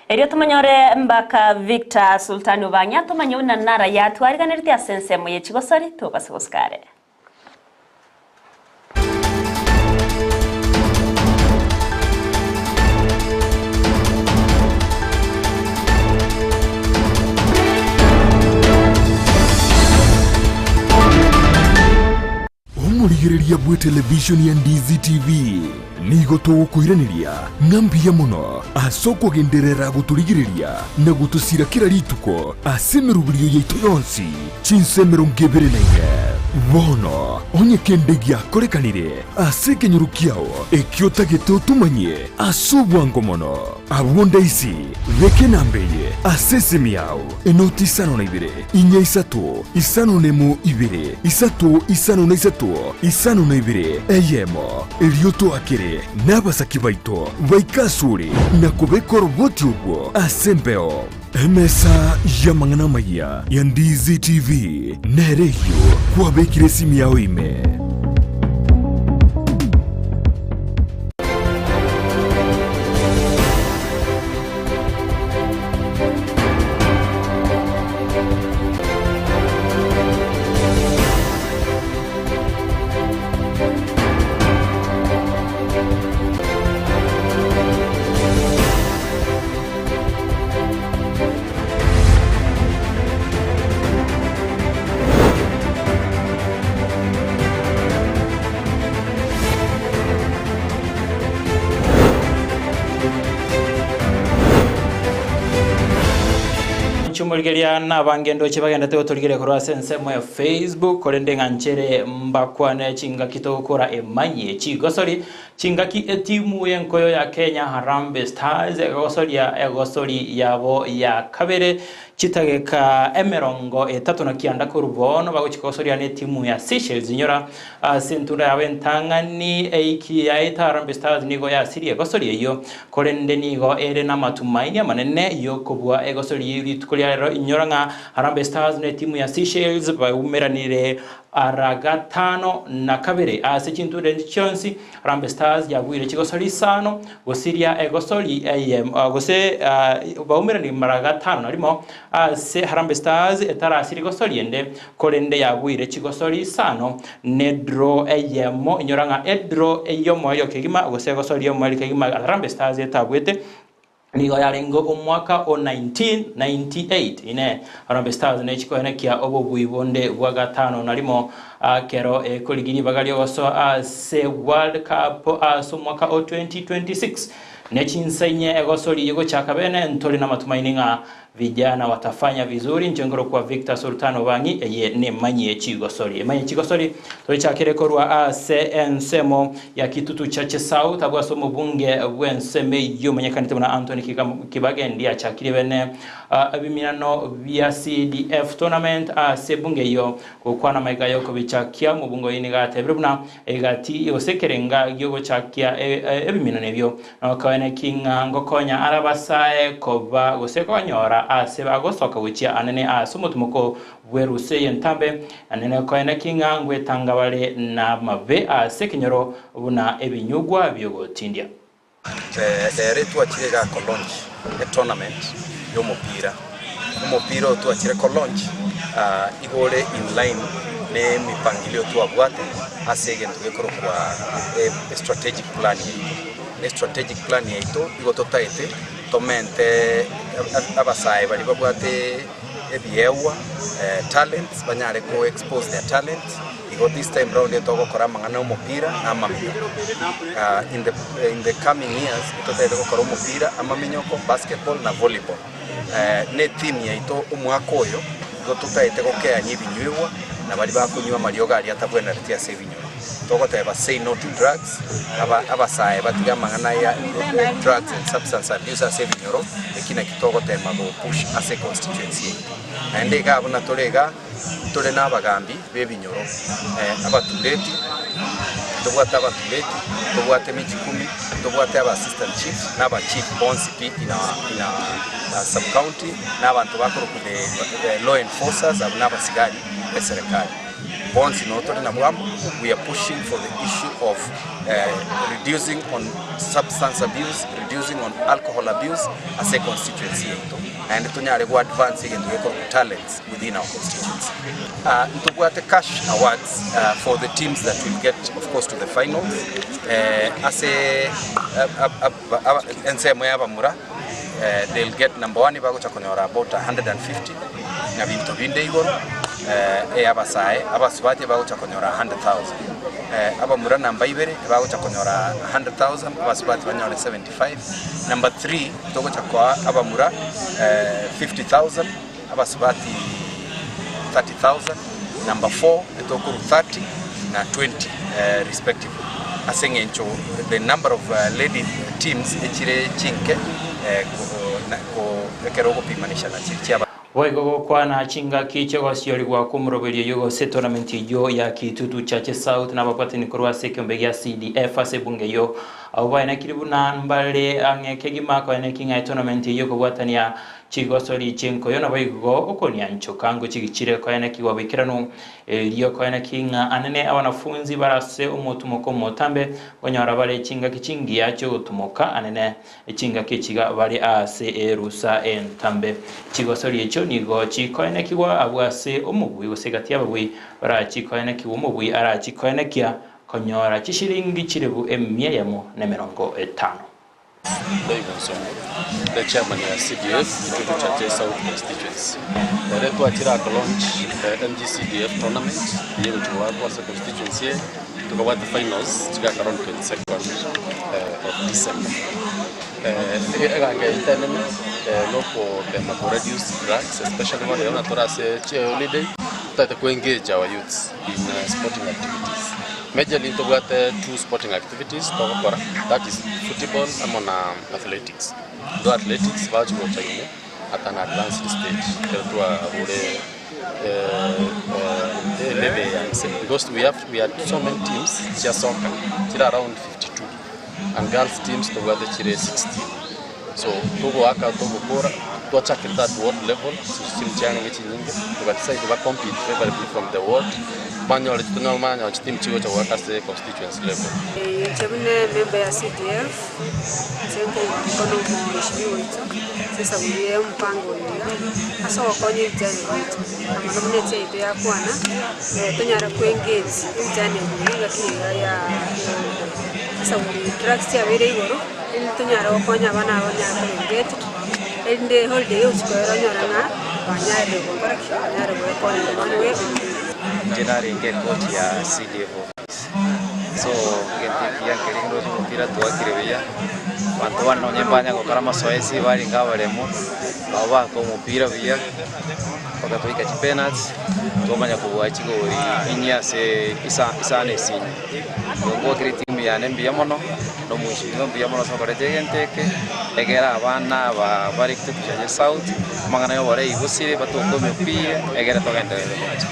Speaker 1: Erio tumanyore mpaka Victor Sultani Obang'ia tumanye buna nara yatwariganerete ase ensemo ye chigosori tobase gosikare.
Speaker 7: Omorigereria bw'etelevishoni ya Ndizi TV nigo togokoiraneria ng'a mbuya mono ase okogenderera gotorigereria na gotosira kera rituko ase emeroberio yaito yonsi chinsa 24. Bono onye kende giakorekanire ase ekenyoro kiao ekio otagete otomanyie ase obwango mono, abwo ndaisi beka enamba eye ase esimi yao, enoti isano na ibere, inya isato, isano nemo ibere, isato isano na isato, isano na ibere, eyemo. Erio toakere nabasaki baito baike asore na kobeka oroboti orwo ase embeo. Emesa y'amang'ana amayia ya Ndizi TV nere eyio kwabekire esimi yao ime.
Speaker 9: Nchimorigeria nabange ndoche bagendete gotorigeria korwa ase ensemo ya Facebook korende ng'a nchere mbakwane chingaki togokora emanyie chigosori chingaki etimu y'enkoyo ya Kenya Harambee Stars egosoria egosori yabo ya kabere chitageka 39 korwa bono bagochia kogosoria na etimu ya Seychelles inyora ase entunda yabo entang'ani eiki yaeta Harambee Stars nigo yasirie egosori eyio korende nigo ere namatumaini amanene yokobua egosori rituko ria rero inyora ng'a Harambee Stars na etimu ya Seychelles baumeranire ara gatano na kabere ase chintunda echi chionsi Harambee Stars yabuire chigosori isano gosiria egosori eyemo gose baumeranire mara gatano na rimo ase Harambee Stars etarasiri gosori ende korende yabuire chigosori isano ne draw eyemo inyora ng'a edraw ey'omoerio kegima gose egosori y'omoerio kegima Harambee Stars etabuete nigo yarenge omwaka o 1998 ine Harambee Stars nechikoenekia obobui bonde bwa gatano na rimo kero ekorigia ribaga riogosoa ase World Cup ase omwaka o 2026 nechinsa inye egosori egochaka bene ntori na matumaini ng'a vijana watafanya vizuri inche nkorokwa Victor Sultan Obang'i eye nemanyie chigosori emanyie chigosori tochakire korwa ase ensemo ya Kitutu Chache South abwo ase omobunge bw'ensemo eyio omanyekanete buna Anthony Kibagendi achakire bene ebiminano bia CDF tournament ase ebunge eyio gokwana maiga yokobichakia omobunge oyo nigo atebire buna egati gose ekerenga giogochakia ebiminano ebio nokoene ki ng'a ngokonya arabasae koba gose konyora ase bagosoka gochia anene ase omotimoko bw'erusa eye entambe anene koene ki ng'a ngwetanga bare namabe ase ekenyoro buna ebinyugwa biogotindia.
Speaker 10: Rero twachire iga ko launch etournament ya omopira, omopira oyo twachire ko launch igo ore in line na emipangilio twabwate ase egento gekorokwa estrategic plan yaito. Na estrategic plan yaito igo totaete tomente Abasae baria babwate ebiegwa, talents, banyare ko expose their talents, igo this time round etogokora amang'ana ya omopira na amaminyoko. In the in the coming years etotaete gokora omopira, amaminyoko, basketball na volleyball. Ne etheme yaito omwaka oyo, igo totaete gokeania ebinywegwa na baria bakonywa amariogo aria atabwenereti ase ebinyoro. Togoteba say no to drugs, aba abasae batige amang'ana ya drugs and substance abuse ase ebinyoro, eki naki togotema go push ase econstituency yaito. Naende igaa buna tore igaa, ntore na abagambi ba ebinyoro, abatureti, ntobwate abatureti, ntobwate emechikumi, ntobwate aba assistant chiefs na aba chief bonsi pi in our in our sub county, na abanto bakorokwa the law enforcers abwo na abasigari ba eserekari. Bonsi noo tore nabwo amo, we are pushing for the issue of reducing on substance abuse, reducing on alcohol abuse ase econstituency yaito, naende tonyare go advance egento gekorokwa talents within our constituency. Ntobwate cash awards for the teams that will get of course to the finals ase ensemo ya abamura they'll get number one bagocha konyora about 150 na binto binde igoro eyabasae abasubati bagocha konyora 100,000 abamura namba ibere bagocha konyora 100,000 abasubati banyore 75 number 3 togocha koa abamura 50,000 abasubati 30,000 number 4 etokoru 30 na 20 respectively ase eng'encho the number of lady teams echire chinke ekero ogopimanisha na chiri chia
Speaker 9: Boigo gokwana chingaki chi'ogosiorigwa kw'omoroberio oyio gose tournament eyio ya Kitutu Chache South nababwatani korwa ase ekeombe gia CDF ase ebunge eyio. Abwo baenekiri buna mbare ang'e kegima koeneki ng'a etournament eyio ekobwatania Chigosori chi'enkoyo naboigo okonianchoka ngochigichire koenekigwa boikeranu, erio koeneki ng'a anene abanafunzi bare ase omotumoko omotambe nkonyora bare chingaki chingiya chi'ogotumoka anene chingaki echiga bare aase erusa entambe. Chigosori echio nigo chikoenekigwa abwo ase omobui gose egati y'ababui barachikoenekigwa omobui arachikoenekia konyora chishilingi chilifu emia eyemo na emerongo etano.
Speaker 8: Dave Onsongo, the chairman ya CDF Kitutu Chache South Constituency. Ere twachire aa launch MGCDF tournament eye egochia goakwa ase constituency eye, tokabwate finals chigakora on 22nd of December. Egango yaito enene nokotema ko reduce drugs especially bono iga buna tore ase chiholiday, totagete ko engage our youths in sporting activities. Majorly ntobwate two sporting activities togokora, that is football amo na athletics. Though athletics bagochi gocha ime at an advanced stage ekero twarure elevel ya inse because we have we had so many teams chia soccer chire around 52 and girls teams tobwate chire 16. So togoaka togokora twachakire at ward level chitimu chiarenge chinyinge tuga decide ba compete favorably from the ward banyore tonyore banyore chitimu chigocha goaka ase constituency level.
Speaker 11: Inche buna emember ya CDF, inche nkoigwa mkono omweshimiwa oito, ase esabu ya omopango oyo iga, ase ogokonya ebijani biaito, na mono buna echi yaito yakwana, tonyare ko engage ebijani ebi engaki iga ya esabu drugs chiabeire igoro. Erinde tonyare gokonya abana aba banyare koba engaged, erinde eholiday egochia koera onyore ng'a banyarire gokora ki? Banyarire goekonya in one way or the other.
Speaker 12: Inche narenge ecoach ya CDF office, so egento ekiya nkeri nroche omopira twakire buya, abanto bane nonye mbanya gokora amasoesi barenge abaremu, nabo baaka omopira buya, mpaka twaika chipenalty, twamanya kobua chigori inye ase isa isano esinye. Igo ngwakera etimu yane mbuya mono, na omweshimiwa mbuya mono ase okoreta egento eke, egere abana aba bare Kitutu Chache South, amang'ana ya oborei bosire batoke omopira, egere togenderere gocha.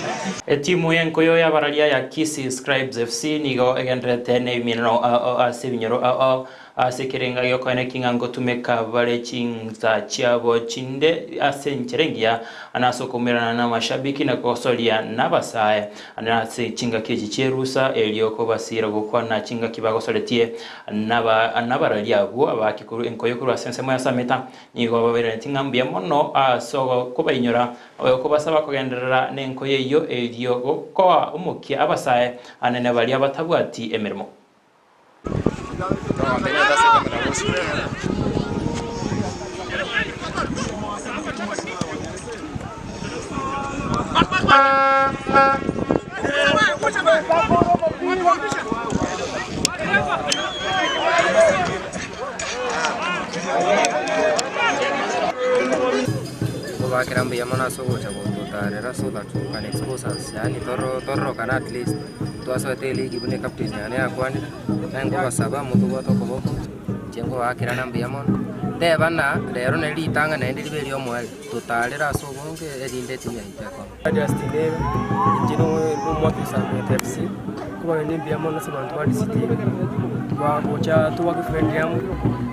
Speaker 9: Etimu y'enkoyo y'abararia ya Kisii Scribes FC nigo egendererete nebiminano ao ase ebinyoro ao ao Ase ekerenga gi'okoeneki ng'a ngotumeka bare chinsa chiabo chinde ase enchera engiya, na ase okoumerana namashabiki na kogosoria nabasae, na ase chingaki echi chi'erusa, erio kobasiira gokwana chingaki bagosoretie nabararia abwo abaaki korwa enkoyo korwa ase ensemo ya Sameta, nigo babairaneti ng'a mbuya mono ase okobainyora, kobasaba kogenderera nenkoyo eyio, erio gokoa omokia abasae anene baria batabwati emeremo.
Speaker 2: Kobakera mbuya mono ase ogocha gototarera so that you can expose us yaani toro tororokane at least twasoete eligi buna ecaptain yane yakwanire, naye nkobasaba motobwate okoboko, inche nkobaakera mbuya mono, nteba ng'a rero nari ritang'ani naende ribe eria omoerio, totarere ase obonge erinde etimu yaito ekong'e.
Speaker 13: Justin Ebe, inche nomwakisi wa Sameta FC, nkobagania mbuya mono ase abanto ba DCTV, bagocha tobwake friendly amo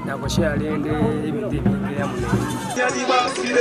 Speaker 13: na goshare rende ebinto ebinge amo naintwe.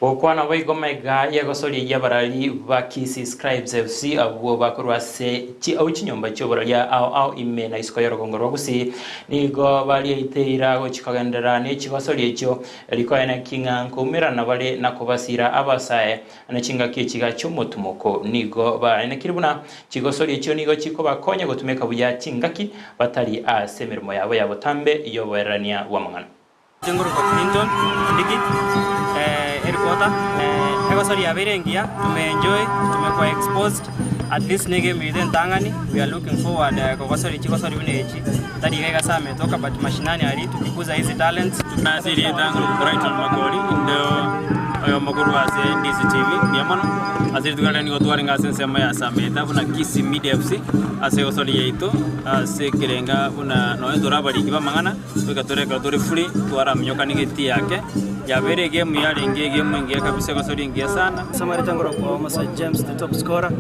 Speaker 9: Gokwana boigo maiga y'egosoria y'abarari ba Kisii Scribes FC abwo bakorwa ase chi au chinyomba chi'oboraria ao ao ime na isiko y'orogongo rwa Gusii nigo barieiteira gochi kogenderera ne chigosoria echio rikoeneki ng'a nkoumerana bare na kobasira abasae na chingaki echiga chi'omotumoko nigo baenekire buna chigosoria echio nigo chikobakonya gotumeka buya chingaki batari ase emeremo yabo ya botambe y'oboererania bw'amang'ana.
Speaker 14: Chinguru kwa Clinton Ondiki eh, headquarter eh, egosori yabeire engiya tumeenjoy tumekuwa exposed at least ne game ite entang'ani we are looking forward eh, kogosori chigosori buna echi tari iga iga ametoka but mashinani ari tukikuza hizi talents.
Speaker 15: Ase erieta Brighton Makori inde oyomo korwa ase DCTV mbuya mono ase rituko riria nigo twarenge ase ensemo ya Sameta buna Kisii Media FC ase egosori yaito ase ekerenga buna nonye tore abariki b'amang'ana goika tore ekero tore free twaraminyokani geti yake yabeire egame yarenge egame engiya kabisa egosori engiya sana.
Speaker 13: Samarita ngorokwa Musa James the top scorer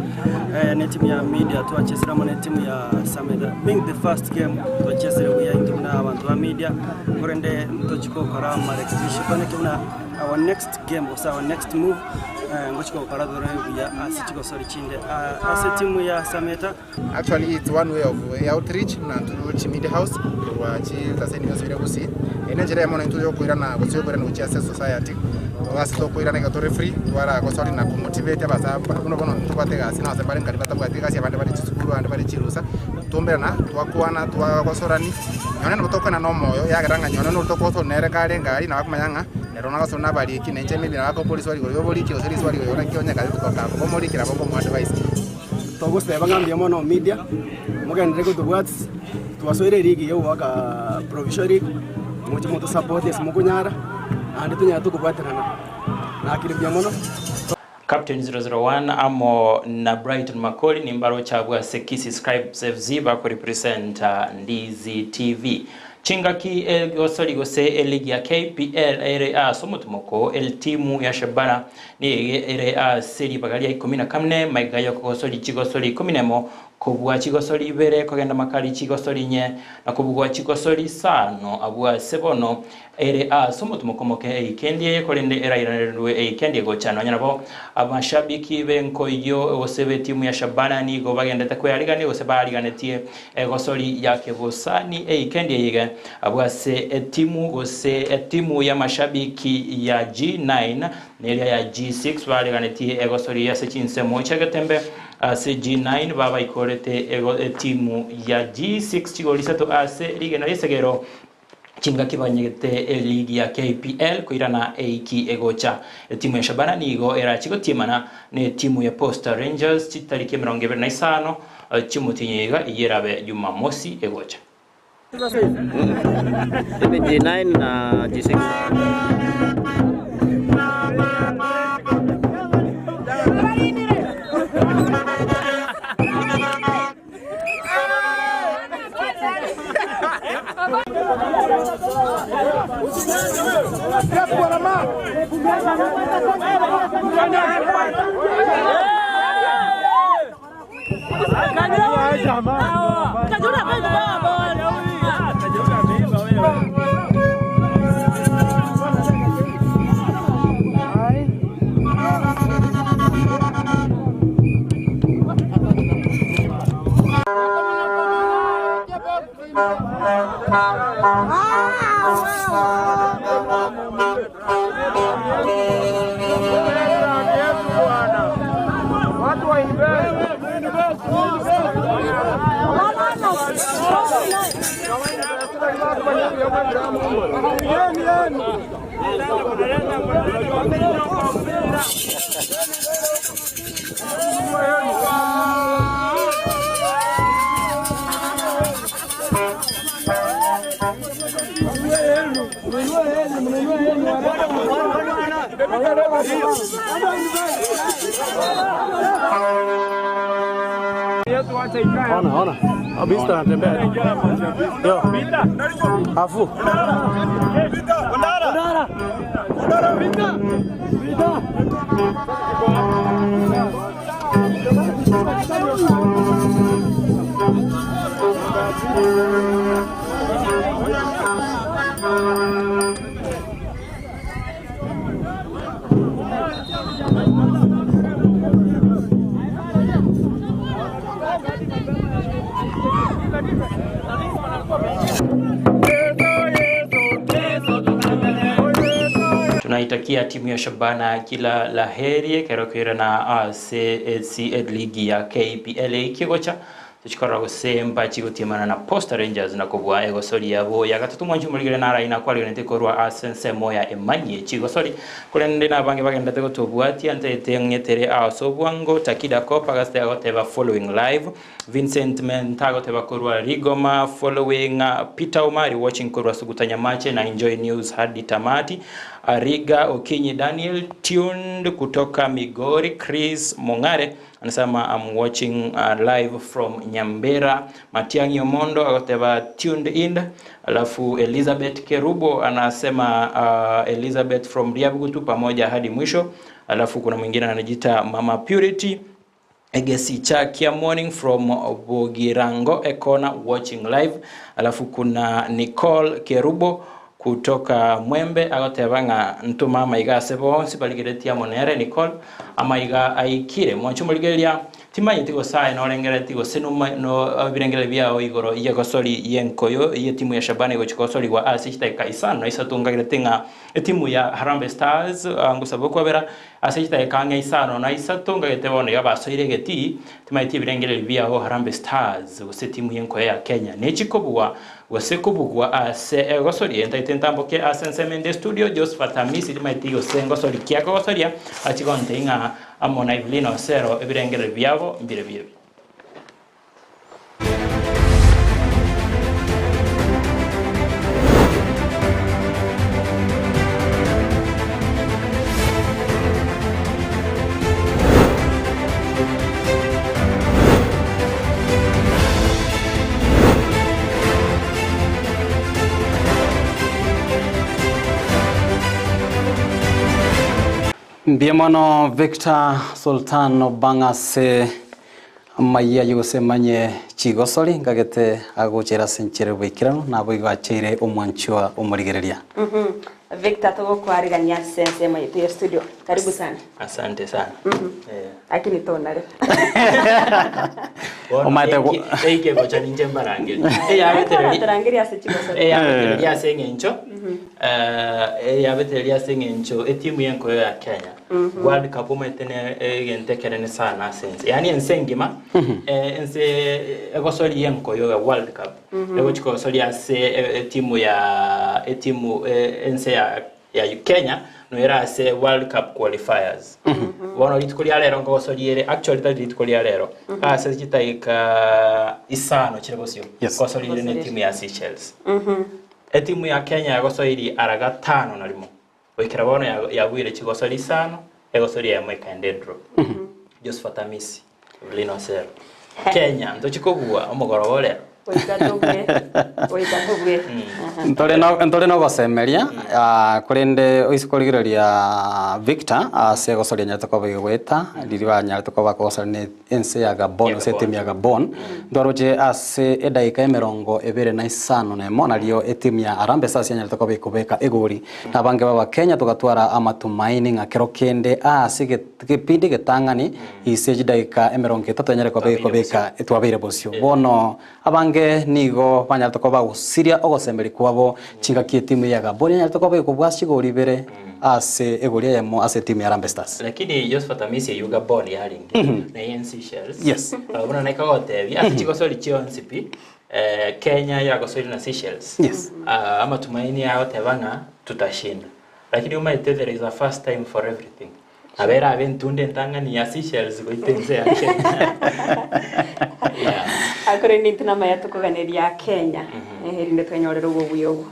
Speaker 13: eh, ne timu ya media twachesire amo ne timu ya Sameta being the first game twachesire buya intwe buna abanto ba media korende ntochigokora marekebisho kwaneke buna our next game gose our next move eh, ngochigokora tore buya ase chigosori chinde Ah, ase timu ya Sameta.
Speaker 17: Actually it's one way of outreach na through media house korwa chitaseni yonsi ere Gusii. Eye nenchera eyemo naintwe yokoirana gose yokoirana gochia ase society ase tokoirana iga tore free twara gosori na komotivate abasa buna bono ntobwate egasi na abase mbare nkari batabwati egasi abande bare chisukuru abande bare chirusa twaumerana twakwana twagosorani nonye nabo tokwana na omoyo yagera ng'a nonye nore tokosora nere kare ngari nabo akomanya ng'a nero nagosora na abariki na inche maybe nabo akobora riswali igoro ya oboriki gose riswali igoro ya naki onye gazeti kokamorikera nabo nkomoadvise.
Speaker 13: Togoseba ng'a mbuya mono media, mogenderere gotobwatisia, twasoire eligi ya ogoaka provincial league, moche motosupport ase mokonyara, naende tonyare tokobwaterana. Nakire mbuya mono.
Speaker 9: Captain 001 amo na Brighton Makori nimbaroche abwo ase Kisii Scribes FC bakorepresenta Ndizi TV. Chingaki egosori gose eligi ya KPL ere ase omotumoko etimu ya Shabana nigo ere ase ribaga ria ikomi na kamne maiga yokogosori chigosori ikomi nemo kobua chigosori ibere kogenda makari chigosori inye na kobugwa chigosori isano abwo ase bono ere ase omotumoko omoke eikendi eye korende erairanerwe eikendi egocha nonya nabo amashabiki b'enkoiyo gose b'etimu ya Shabana nigo bagendete kwearigania gose baariganetie egosori ya kebosani eikendi eye abwo ase etimu gose etimu y'amashabiki ya G9 neria ya G6 baariganetie egosori ase chinsemo chiagetembe ase G9 babaikorete etimu ya G6 chigori isato ase rigena riesegero chingaki banyegete eligi ya KPL koirana eiki egocha. Etimu ya Shabana nigo erachi gotiemana na etimu ya Posta Rangers chitariki 25 chimutinyi iga eyerabe Jumamosi egocha.
Speaker 26: G9 na G6.
Speaker 16: Ona, ona. Abista anatembea. Yo. Afu. Ondara. Ondara. Vita. Vita.
Speaker 9: Tunaitakia timu ya Shabana kila la heri kero na ACC ligi ya KPL kigocha tuchikora gusemba chigutimana na Posta Rangers na kubwa egosori yabo ya gatatu mwanju muligire na raina kwali nete korwa asense moya emanye chigosori kulende na bange bagenda gotobwatia ntete ngetere asobwango takida kopa gaste agoteba following live Vincent Mentago teba korwa Rigoma following Peter Omari watching korwa Suguta Nyamache na Enjoy News hadi tamati Ariga Okinyi Daniel tuned kutoka Migori. Chris Mongare anasema I'm watching live from Nyambera. Matiang'i Omondo agoteba tuned in. Alafu Elizabeth Kerubo anasema Elizabeth from Riabugutu pamoja hadi mwisho. Alafu kuna mwingine anajiita Mama Purity Egesi Chakia morning from Bogirango Ekona watching live. Alafu kuna Nicole Kerubo kutoka Mwembe agoteba ng'a ntuma amaiga ase bonsi barigeretie monere Nicole amaiga aikire mwancho morigereria timanyeti gosae norengereti gose no birengere biao igoro yegosori yenkoyo ye timu ya Shabana gochikosorigwa ase chitaika isano isatungagirete ng'a etimu ya Harambee Stars ngusaba kwabera ase chitaika ng'a isano na isatungagete bono yabasoire geti timanyeti birengere biao Harambee Stars gose timu yenkoyo ya Kenya nechikobua gose kubugwa ase egosori entaite ntamboke ase nsemende studio Josephat Hamisi timaiti gose ngosori kiako gosoria achigonte ing'a amo na Evelyn Osero ebirengere biabo mbire bibi.
Speaker 3: Mbiamono Victor Sultan Obangase maiya yusemanye chigosori ngagete agochera senchere bwikirano nabo igachere omwanchwa omorigereria.
Speaker 1: Victor tugokwarigania sense mwe ya studio. Karibu sana.
Speaker 9: Asante sana.
Speaker 1: Lakini tonare.
Speaker 9: Omate eike gocha ninje mbarange. Eya
Speaker 1: tarangeria se chigosori.
Speaker 9: Eya ya sengencho. Eya beteria sengencho etimu yenkoyo ya Kenya. World Cup umetene gentekerene sana sense. Yani ensengima ense egosori yenkoyo ya World Cup. Ego chikosori ase etimu ya etimu ense ya Kenya no era ase World Cup qualifiers. Bono rituko rya rero ngosoriere actually tari rituko rya rero. Ase chitaika isano chire bosio. Gosoriere ne timu ya Seychelles. Etimu ya Kenya yagosoiri aragatano na rimo. Wikira bono yagwire chigosori isano egosori ya mweka endedro. Josephat Hamisi Evelyn Osero. Kenya ntochikobua omogoro rero.
Speaker 3: Ntore no gosemeria kurinde oisikorigereria Victor ase gosoria nyarete koba igweta riri nyarete koba gosoria ne ense ya Gabon ase timu ya Gabon ndwaroche ase edaika emirongo ebere na isano nemo nario etimu ya Harambee Stars nyarete koba ikobeka egori na bange baba Kenya tugatwara amatumaini ng'akero kende ase gipindi getang'ani ise chidaika emirongo etato nyarete koba ikobeka etwabeire bosio bono abange nigo banyarete koba gusiria ogosemberi kwabo chingaki timu ya Gabon nyarete koba ikobwa chigori bere ase egori yemo ase timu ya Harambee Stars.
Speaker 9: Lakini Josephat Hamisi yu Gabon yaringi na yen Seychelles.
Speaker 3: Yes.
Speaker 9: Abona naika gotebia ase chigosori chionsi pi. Eh, Kenya yagosoire na Seychelles.
Speaker 3: Yes.
Speaker 9: Ah, amatumaini agoteba ng'a tutashinda. Lakini omanyete there is a first time for everything. Abere abe entunde entang'ani ya Seychelles goita ense ya Kenya. Yeah.
Speaker 1: Akore nintu namaya tukoganeria Kenya. Erinde twenyorere obwo buya obwo.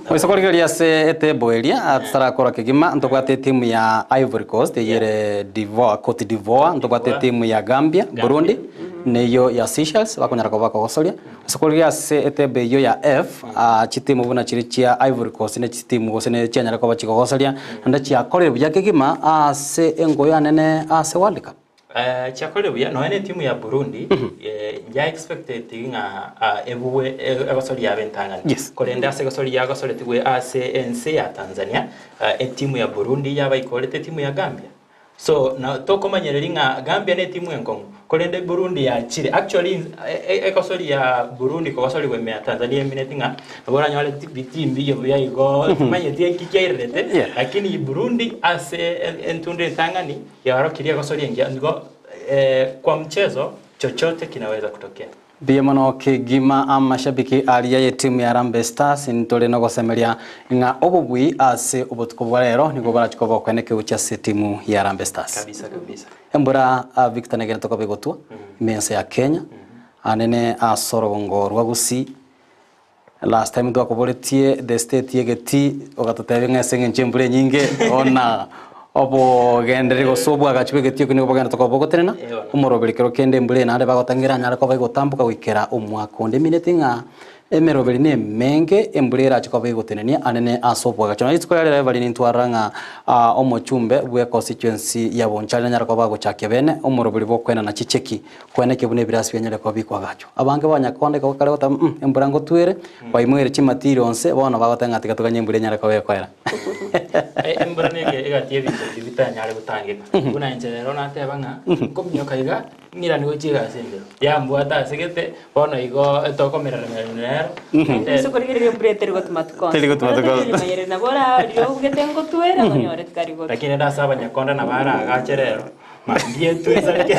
Speaker 3: Oise korigereria ase etable eria tutarakora kegima ntobwate etimu ya Ivory Coast eyio ere D'ivoire, Cote d'Ivoire, ntobwate etimu ya Gambia, Burundi, neyio ya Seychelles bakonyara koba bakogosoria. Ase korigereria ase etable eyio ya F, chitimu buna chiria chia Ivory Coast ne chitimu gose ne chianyara koba chikogosoria, naende chiakorire buya kegima ase engoyo anene ase World Cup.
Speaker 9: Eh, chiakorire buya nonya na etimu ya Burundi eh, nja expected ng'a ah, ebuwe e- egosori yabe entang'ani
Speaker 3: Yes.
Speaker 9: korende ase egosori yagosoretigwe ase ense ya Tanzania ah, etimu ya Burundi yabaikorete etimu ya Gambia so na tokomanyereri ng'a Gambia na etimu enkong'u korende Burundi yachire actually e- e- egosori ya Burundi kogosorigwa ime ya Tanzania emineti ng'a nabo oranyore bitimbi buya igo timanyeti eki kiairerete
Speaker 3: Yeah.
Speaker 9: lakini Burundi ase en- entundu entang'ani yaorokirie egosoria engiya nigo eh, kwa mchezo chochote kinaweza kutokea.
Speaker 3: Mbuya mono kegima amashabiki aria ye timu ya Harambee Stars ntore nogosemeria ng'a obobui ase obotuko bwa rero nigo barachie koba okoene kegochia ase timu ya Harambee Stars.
Speaker 9: Kabisa kabisa.
Speaker 3: Embura ah, Victor negene tokoba egotwa ime ense ya Kenya anene ase orogongo rwa Gusii last time twakoboretie the state y'egetii ogatotebia ng'a ase eng'encho embura enyinge ona obogendereri gose obwagachi bwa egetii eke nigo bogenda tokoba bogotenena omoroberi kero kende embura eye naende bagotang'era anyare koba egotamboka goikera omwaka onde emineti ng'a emeroberi na emenge embura erache koba egotenenia anene ase obwagachi. Nonya rituko riria riria nintwarora ng'a omochumbe bwe constituency ya Bonchari nanyare koba agochakia bene omoroberi bwa okoenana chicheki koenekia buna ebirasi bianyare koba bikoagachwa. Abange banyakonda igo bakare goteba mh embura ngotwere, baimoire chimatiri onse, bono bagoteba ng'a tiga toganye embura enyare koba ekoera.
Speaker 9: Embura neke egati y'ebinto ebi bitanyare gotangeka. Buna inche rero nateba ng'a nkominyoka iga ng'irane gochia egasi embiro. Yambwata ase gete bono igo etokomerera nero.
Speaker 1: Ase korigereria embura eteri gotuma tukonse.
Speaker 3: Teri gotuma tukonse.
Speaker 1: Mayere nabo oraria obugete ngotwere onyore tikari gotwa.
Speaker 9: Lakini rende ase abanyakonda nabo aragache rero mambia etwesareke.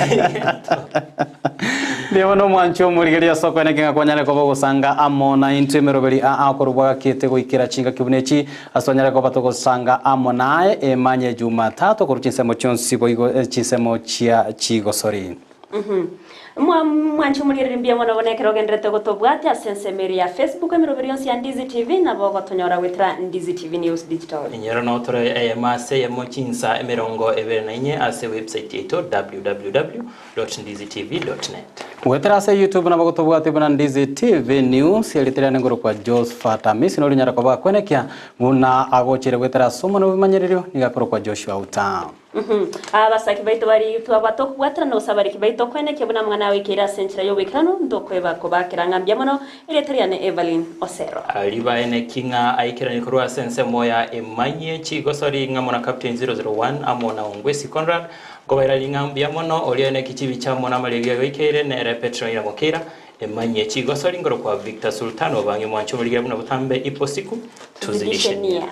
Speaker 3: Mbuya mono omwanchi omorigereria ase okoeneka ng'a kwanyare koba ogosanga amo naintwe emeroberi aa okorwa bwagakete goikera chingaki buna echi ase twanyare koba togosanga amo naye emanye Jumatatu korwa chinsemo chionsi boigo chinsemo chia chigosori.
Speaker 1: Mwanche omorigereria mbuya mono bono ekero ogenderete gotobwatia ase ensemo eria ya Facebook emeroberi yonsi ya Ndizi TV nabo ogotonyora goetera Ndizi TV News Digital.
Speaker 9: Inyora notore eyemo ase eyemo chinsa 24 ase website yaito www.ndizitv.net.
Speaker 3: Goetera ase YouTube nabo gotobwatia buna Ndizi TV News erite riane ngorokwa Josephat Amisi nori onyare koba akwenekia buna agochire goetera ase omonwe bw'ebimanyererio nigo akorokwa Joshua Uta.
Speaker 1: Abasaki baito baria twabwate okobwaterana gose abariki baito okwenekia buna amang'ana agoikeire ase enchera y'oboikeranu, ntokweba kobakera ng'a mbuya mono. Erieta riane Evelyn Osero.
Speaker 9: Ribaene ki ng'a aikeranie korwa ase ensemo ya Emanyie Chigosori ng'amo na Captain 001 amo na Ongwesi Conrad, nkobaira ring'a mbuya mono oria oeneki chibicha amo namariogi agoikeire nere Petro Ira Mokeira, Emanyie Chigosori nkorokwa Victor Sultan obang'e mwanche omorigere buna botambe ipo siku tuzidishe nia.